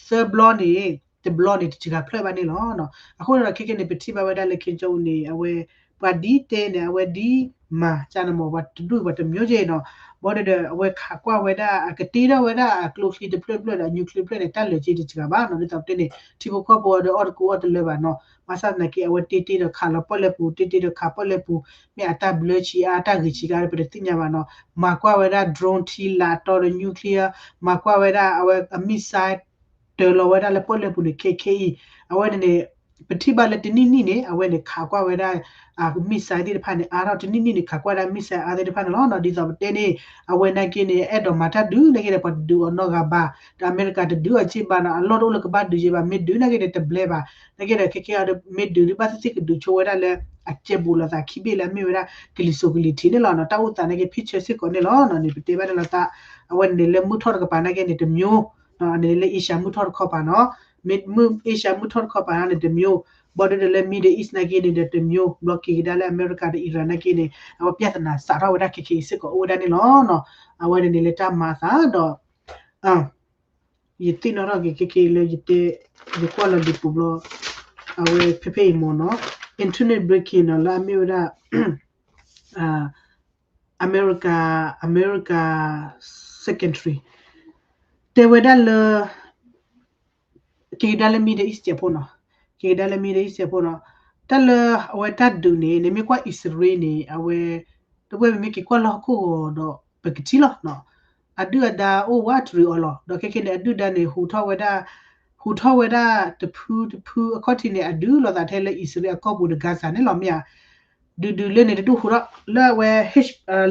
သၢဘျီန့ၣ် တဘျီန့ၣ် တစှၤဖျၢၣ်ဘၣ်န့ၣ်လီၤ. အဃိန့ၣ်ဒီးခဲကဲန့ၣ် ပထံၣ်ဘၣ်ဝဲဒၣ်လၢ Kim Jong Un န့ၣ် အဝဲ ပှၤဒ်တဲန့ၣ် အဝဲဒ်မၤကၢ်န့ၣ်မ့ၢ် ပှၤတဒူၣ်ပှၤတမျိုးက့နီၤ ဘီဒီး အဝဲခးကွၢ်ဝဲဒၣ် အကတ့ထီၣ်ဝဲဒၣ်အကျိချံတဖျၢၣ်တဖျၢၣ်ဒီး အ nuclear တဖျၢၣ်န့ၣ် တၢ်လၢာ်က့တစှၤဘၣ်နီၤ ဒ်သိးပတဲန့ၣ် ထံဖိကီၢ်ဖိအီၤဒီးအီၣ်တကူအီၣ်တလၢဘၣ်နီၤ ဘၣ်ဆၣ်သနာ်က့ အဝဲတ့တ့ဒီးခးလီၤပီၣ်လဲၣ်ပူၤ တ့တ့ဒီးခးပီၣ်လဲၣ်ပူၤ မ့ၢ်အတၢ်ဘျၢဆံးအါ တၢ်ဂ့ၤဆံးကါ ပတသ့ၣ်ညါဘၣ်နီၤ မၤကွၢ်ဝဲဒၣ် drone ထံလာ်တီဒီး nuclear မၤကွၢ်ဝဲဒၣ် အဝဲအ missile တၢၤလီၤဝဲဒၣ်လၢပီၣ်လဲၣ်ပူၤန့ၣ် ခဲခဲအံၤ အဝဲန့ၣ်န့ၣ် ပထံၣ်ဘၣ်လၢတနံၣ်နံၣ်န့ၣ် အဝဲန့ၣ်ခးကွၢ်ဝဲဒၣ် missile သ့ၣ်တဖၣ်န့ၣ် အါထီၣ်တနံၣ်နံၣ်န့ၣ် ခးကွၢ်ဒၣ် missile အါသ့ၣ်တဖၣ်န့ၣ်လီၤနီၤ ဒ်သိးပတဲန့ၣ် အဝဲနာ်က့န့ၣ် အဲၣ်ဒိးမၤတၢ်ဒုး နာ်က့ဒီး ပှၤတဒုးအီၤနီတဂၤဘၣ် ဒီးအမဲရကၤတဒုးအီၤစ့ၢ်ဘၣ်နီၤ အလီၢ်တအိၣ်လၢကဘၣ်ဒုးယဲဘၣ် မ့ၢ်ဒုးနာ်က့ဒီးတဘျဲဘၣ် နာ်က့ဒီး ခဲခဲအံၤဒီး မ့ၢ်ဒုးဒုးဘၣ်သ့ၣ်သ့ၣ်ကဒုးဆိဝဲဒၣ်လၢ အကဲဘူးလိာ်သးခံဘ့ၣ်လၢအမ့ၢ်ဝဲဒၣ် ကလံၤစိးကလံၤထံးန့ၣ်လီၤနီၤ တၢ်အိၣ်သးနာ်က့ ဖံဆၢစ့ၢ်ကီးန့ၣ်လီၤနီၤ န့ၣ် ပတဲဘၣ်န့ၣ်လီၤသး အဝဲန့ၣ်လၢမုၢ်ထီၣ်တကပၤနာ်က့န့ၣ် တမျိုး အန့ၣ်လၢ Asia မုၢ်ထီၣ်တခီပၤနီၤ, မ့ၢ် Asia မုၢ်ထီၣ်တခီပၤန့ၣ်တမျိုး, ဘၣ်ဒီးလၢ Middle East နာ်က့န့ၣ်ဒီးတမျိုး, ဘျီက့ၤကဒါလၢအမဲရကၤဒီး Iran နာ်က့န့ၣ် အဝဲ ပြဿနာ စးထီၣ်ဝဲဒၣ်ခဲခဲအံၤစ့ၢ်ကီးအိၣ်ဝဲဒၣ်န့ၣ်လီၤ. အဝဲန့ၣ်န့ၣ်လၢတၢ်မၤအသးဒီး ယသ့ၣ်နီၣ်ထီၣ်က့ၤခဲခဲအံၤလၢယတဲ, ယကွၢ်လီၤဒံးပူၤဘျီ, အဝဲဖဲဖဲအံၤမ့ၢ်နီၤ, internet breaking နီၤ လၢအမ့ၢ်ဝဲဒၣ် အမဲရကၤ, အမဲရကၤ secretary တဲဝဲဒၣ်လၢ က့ၤကဒါလၢ Middle East စဲးဖိနီၤ, က့ၤကဒါလၢ Middle East စဲးဖိနီၤ, တၢ်လၢအဝဲတၢ်ဒုးန့ၣ် နမ့ၢ်ကွၢ်အံၣ်စရ့လးန့ၣ် အဝဲ တဝဲမ့မ့ၢ်က့ၤကွၢ်လၢဟီၣ်ခိၣ်ဂီၤဒီး ပကထံၣ်လီၤနီၤ, အဒုၣ်အဒါအိၣ်ဝးတရံးအီၤလီၤ. ဒီးခဲခဲန့ၣ် အဒုၣ်ဒါန့ၣ် ဟူးထီၣ်ဝဲဒၣ်, ဟူးထီၣ်ဝဲဒၣ်တဖုတဖုအခီၣ်ထံးန့ၣ် အဒုးလိာ်သးထဲလၢအံၣ်စရ့လးအကီၢ်ပူၤဒီး Gaza န့ၣ်လီၤမ့ၢ်ဧါ. ဒုးဒုးလၢန့ၣ် တဒူၣ်ဟူးထီၣ်လၢအဝဲ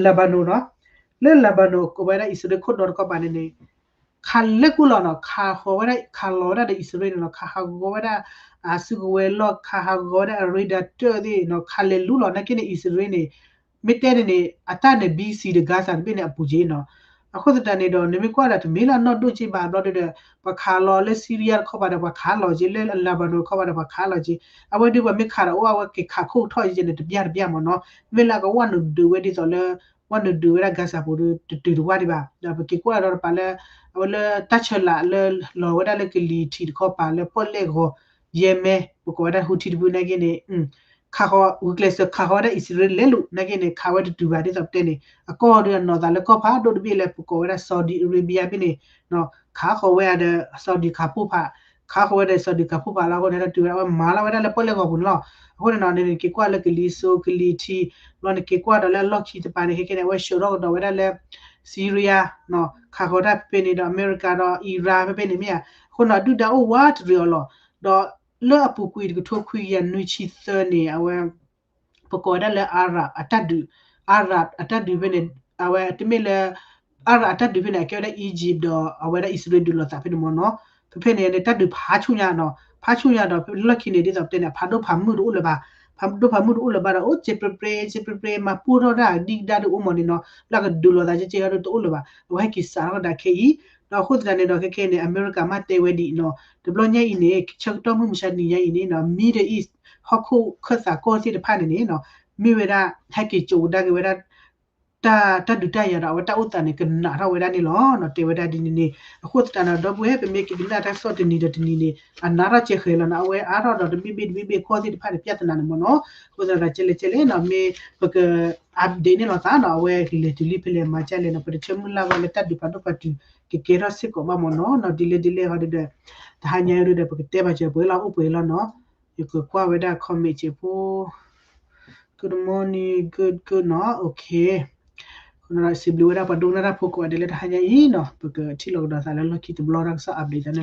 Lebanon နီၤ, လၢ Lebanon ကိးဝဲဒၣ်အံၣ်စရ့လးခိၣ်ဒီတခီပၤန့ၣ်န့ၣ် ခးလဲၤကူၣ်လီၤနီၤ, ခးဃီၤဝဲဒၣ်, ခးလီၤဝဲဒၣ်ဒီးအံၣ်စရ့လးန့ၣ်နီၤ, ခးဟးဂီၤဝဲဒၣ် အစုကဝဲၤလီၢ်, ခးဟးဂီၤဝဲဒၣ်အရ့ဒၢတၢၢ်သ့ၣ်နီၤ, ခးလဲၤလူလီၤ. နာ်က့န့ၣ် အံၣ်စရ့လးန့ၣ် မ့ၢ်တဲန့ၣ်န့ၣ် အတၢ်န့ၣ် busy ဒီး Gaza တဘ့ၣ်န့ၣ်အပူၤက့နီၤ. အဃိသတးန့ၣ်ဒီး နမ့ၢ်ကွၢ်ဒီးတမ့ၢ်လၢအနီၢ်ဒိၣ်က့ဘၣ်ဘျီဒီး ပှၤခးလီၤလၢ Syria တခီပၤဒီးပှၤခးလီၤက့, လၢ Lebanon တခီပၤဒီးပှၤခးလီၤက့, အဝဲဒုးပှၤမ့ၢ်ခးဒီးအိၣ် အဝဲက့ၤခးခိၣ်ထီၣ်က့န့ၣ် တဘျၢ်တဘျၢ်မ့ၢ်နီၤ, မ့ၢ်လၢအကဝၢ်နုာ်ဒုးဝဲဒ်သိးလၢ ဝၢ်နုာ်ဒုးဝဲဒၣ် Gaza ပူၤဒီး တတုၤတဝၢ်ဒံးဘၣ်. ဒီးပက့ၤကွၢ်ဒီးတပၤလၢ အဝဲလၢတၢ်ဆၢလာ်လၢလီၤဝဲဒၣ်လၢကလံၤထံးတခီပၤလၢပီၣ်လဲၣ်ဂီၤ ယဲၢ်မဲ ပကိးဝဲဒၣ် Houthi တဖုနာ်က့န့ၣ် ခးဃီၤ ဂုာ်ကျဲးစၢးခးဃီၤဝဲဒၣ်အံၣ်စရ့လးလဲၤလူၤနာ်က့န့ၣ် ခးဝဲတတုၤဘၣ်ဒ်သိးပတဲန့ၣ် အကီၢ်ဒီးအနီၢ်သးလၢကီၢ်ဖးဒိၣ်တဘ့ၣ်လၢပကိးဝဲဒၣ် Saudi Arabia ဘ့ၣ်န့ၣ် ခးဃီၤဝဲဒၣ်ဒီး Saudi ခးဖိဖး, ခးဃီၤဝဲဒၣ် Saudi ခးဖိဖးလီၤ. အဃိန့ၣ် တၢ်တုၤဝဲဒၣ်အဝဲမၤလီၤဝဲဒၣ်လၢပီၣ်လဲၣ်ဂီၤပူၤန့ၣ်လီၤ. အဃိန့ၣ်နီၤ နက့ၤကွၢ်လၢကလံၤစိး ကလံၤထံး ဘျီနက့ၤကွၢ်ဒီးလၢအလီၢ်ခံတပၤန့ၣ် ခဲခဲန့ၣ် အဝဲဆှၢထီၣ်ကဒီးဝဲဒၣ်လၢ Syria ခးဃီၤတၢ်ဖဲန့ၣ်ဒီး အမဲရကၤဒီး Iran ဖဲဖဲန့ၣ်မ့ၢ်ဧါ. အဃိန့ၣ် အဒုၣ်ဒါအိၣ်ဝးတရံးအီၤလီၤ. ဒီးလၢအပူၤကွံာ်တကထိခွံကယၤနွံဆံသၢန့ၣ် အဝဲ ပကိးဝဲဒၣ်လၢ Arab အတၢ်ဒုး, Arab အတၢ်ဒုးဖဲန့ၣ် အဝဲတမ့ၢ်လၢ Arab အတၢ်ဒုးဖဲန့ၣ် အကဲဝဲဒၣ် Egypt ဒီးအဝဲဒၣ်အံၣ်စရ့လးဒုးလိာ်သးဖဲန့ၣ်မ့ၢ်နီၤ. ဖဲဖဲန့ၣ်န့ၣ် တၢ်ဒုးဖးဆူညါနီၤ, ဖးဆူညါဒီး လီၢ်ခံန့ၣ် ဒ်သိးပတဲန့ၣ် ဖးဒိၣ်ဖးမုၢ်တအိၣ်လၢၤဘၣ်, ဖးဒိၣ်ဖးမုၢ်တအိၣ်လၢၤဘၣ်ဒီး အိၣ်စဲးပြဲးပြဲး စဲးပြဲးပြဲး မၤပူထီၣ်တၢ်ဒံကဒါဒုးအိၣ်မ့ၢ်န့ၣ်နီၤ, လၢကဒုးလိာ်သးကဲကဲဒီးတအိၣ်လၢၤဘၣ်. အဝဲဟဲက့ၤစးထီၣ်ကဒါခဲအံၤ, ဒီးအဃိသတးန့ၣ်ဒီး ခဲခဲန့ၣ် အမဲရကၤမ့ၢ်တဲဝဲဒ်အံၤနီၤ, တဘျီညါအံၤန့ၣ် ဆၢကတီၢ်မုၢ်မဆါတနံၤညါအံၤန့ၣ်နီၤ Middle East ဟီၣ်ခိၣ်ခၢၣ်သးကီၢ်သ့ၣ်တဖၣ်န့ၣ်န့ၣ်နီၤ မ့ၢ်ဝဲဒၣ် ဟဲက့ၤကၠိးကဒါက့ၤဝဲဒၣ် တၢ် တၢ်ဒုးတၢ်ယၤဒီး အဝဲတၢ်အိၣ်သးန့ၣ် ကနးထီၣ်ဝဲဒၣ်န့ၣ်လီၤနီၤ, တဲဝဲဒၣ်ဒ်န့ၣ်န့ၣ်. အဃိသတးန့ၣ် ဒီပုၢ်ဝဲၢ် ပမ့ၢ်က့ၤကနၣ်တၢ်ကစီၣ်တနံၤဒီးတနံၤန့ၣ် အနးထီၣ်ကဲဃဲၤလီၤနီၤ, အဝဲအါထီၣ်ဒီးတဘ့ၣ်ဘ့ၣ်တဘ့ၣ်ဘ့ၣ်ကီၢ်သ့ၣ်တဖၣ်န့ၣ် ပြဿနာန့ၣ်မ့ၢ်နီၤ. အဃိသတးဒီး ကဲလဲၣ်ကဲလဲၣ်နီၤ မ့ၢ်ပက update န့ၣ်လိာ်သးနီၤ, အဝဲကလဲၤတုၤလံဖဲလဲၣ်မၤကဲလဲၣ်နီၤ, ပတဆၢမုၢ်လၢ်ဝဲလၢတၢ်ဒုးဖးဒိၣ်ဖးတုၤ ကကဲထီၣ်စ့ၢ်ကီးဘၣ်မ့ၢ်နီၤနီၤ, ဒ်လဲၣ်ဒ်လဲၣ်ဟီဒ်ဒီး တဟါညါဒ်ဒီး ပကတဲဘၣ်စၢၤပှဲၤလီၤ အိၣ်ပှဲၤလီၤနီၤ. ယကကွၢ်ဝဲဒၣ် comment စဲးဖိ Good morning, good, good နီၤ, okay. အဃိန့ၣ်ဒီး စံးဘျုးဝဲဒၣ်ပှၤဒိကနၣ်တၢ်ဖိကိးဂၤဒဲးလၢတဟါညါအံၤနီၤ, ပကထံၣ်လိာ်ကဒီးသးလၢလီၢ်ခံတဘျီ တၢ်ကစီၣ် update သးန့ၣ်လီၤ.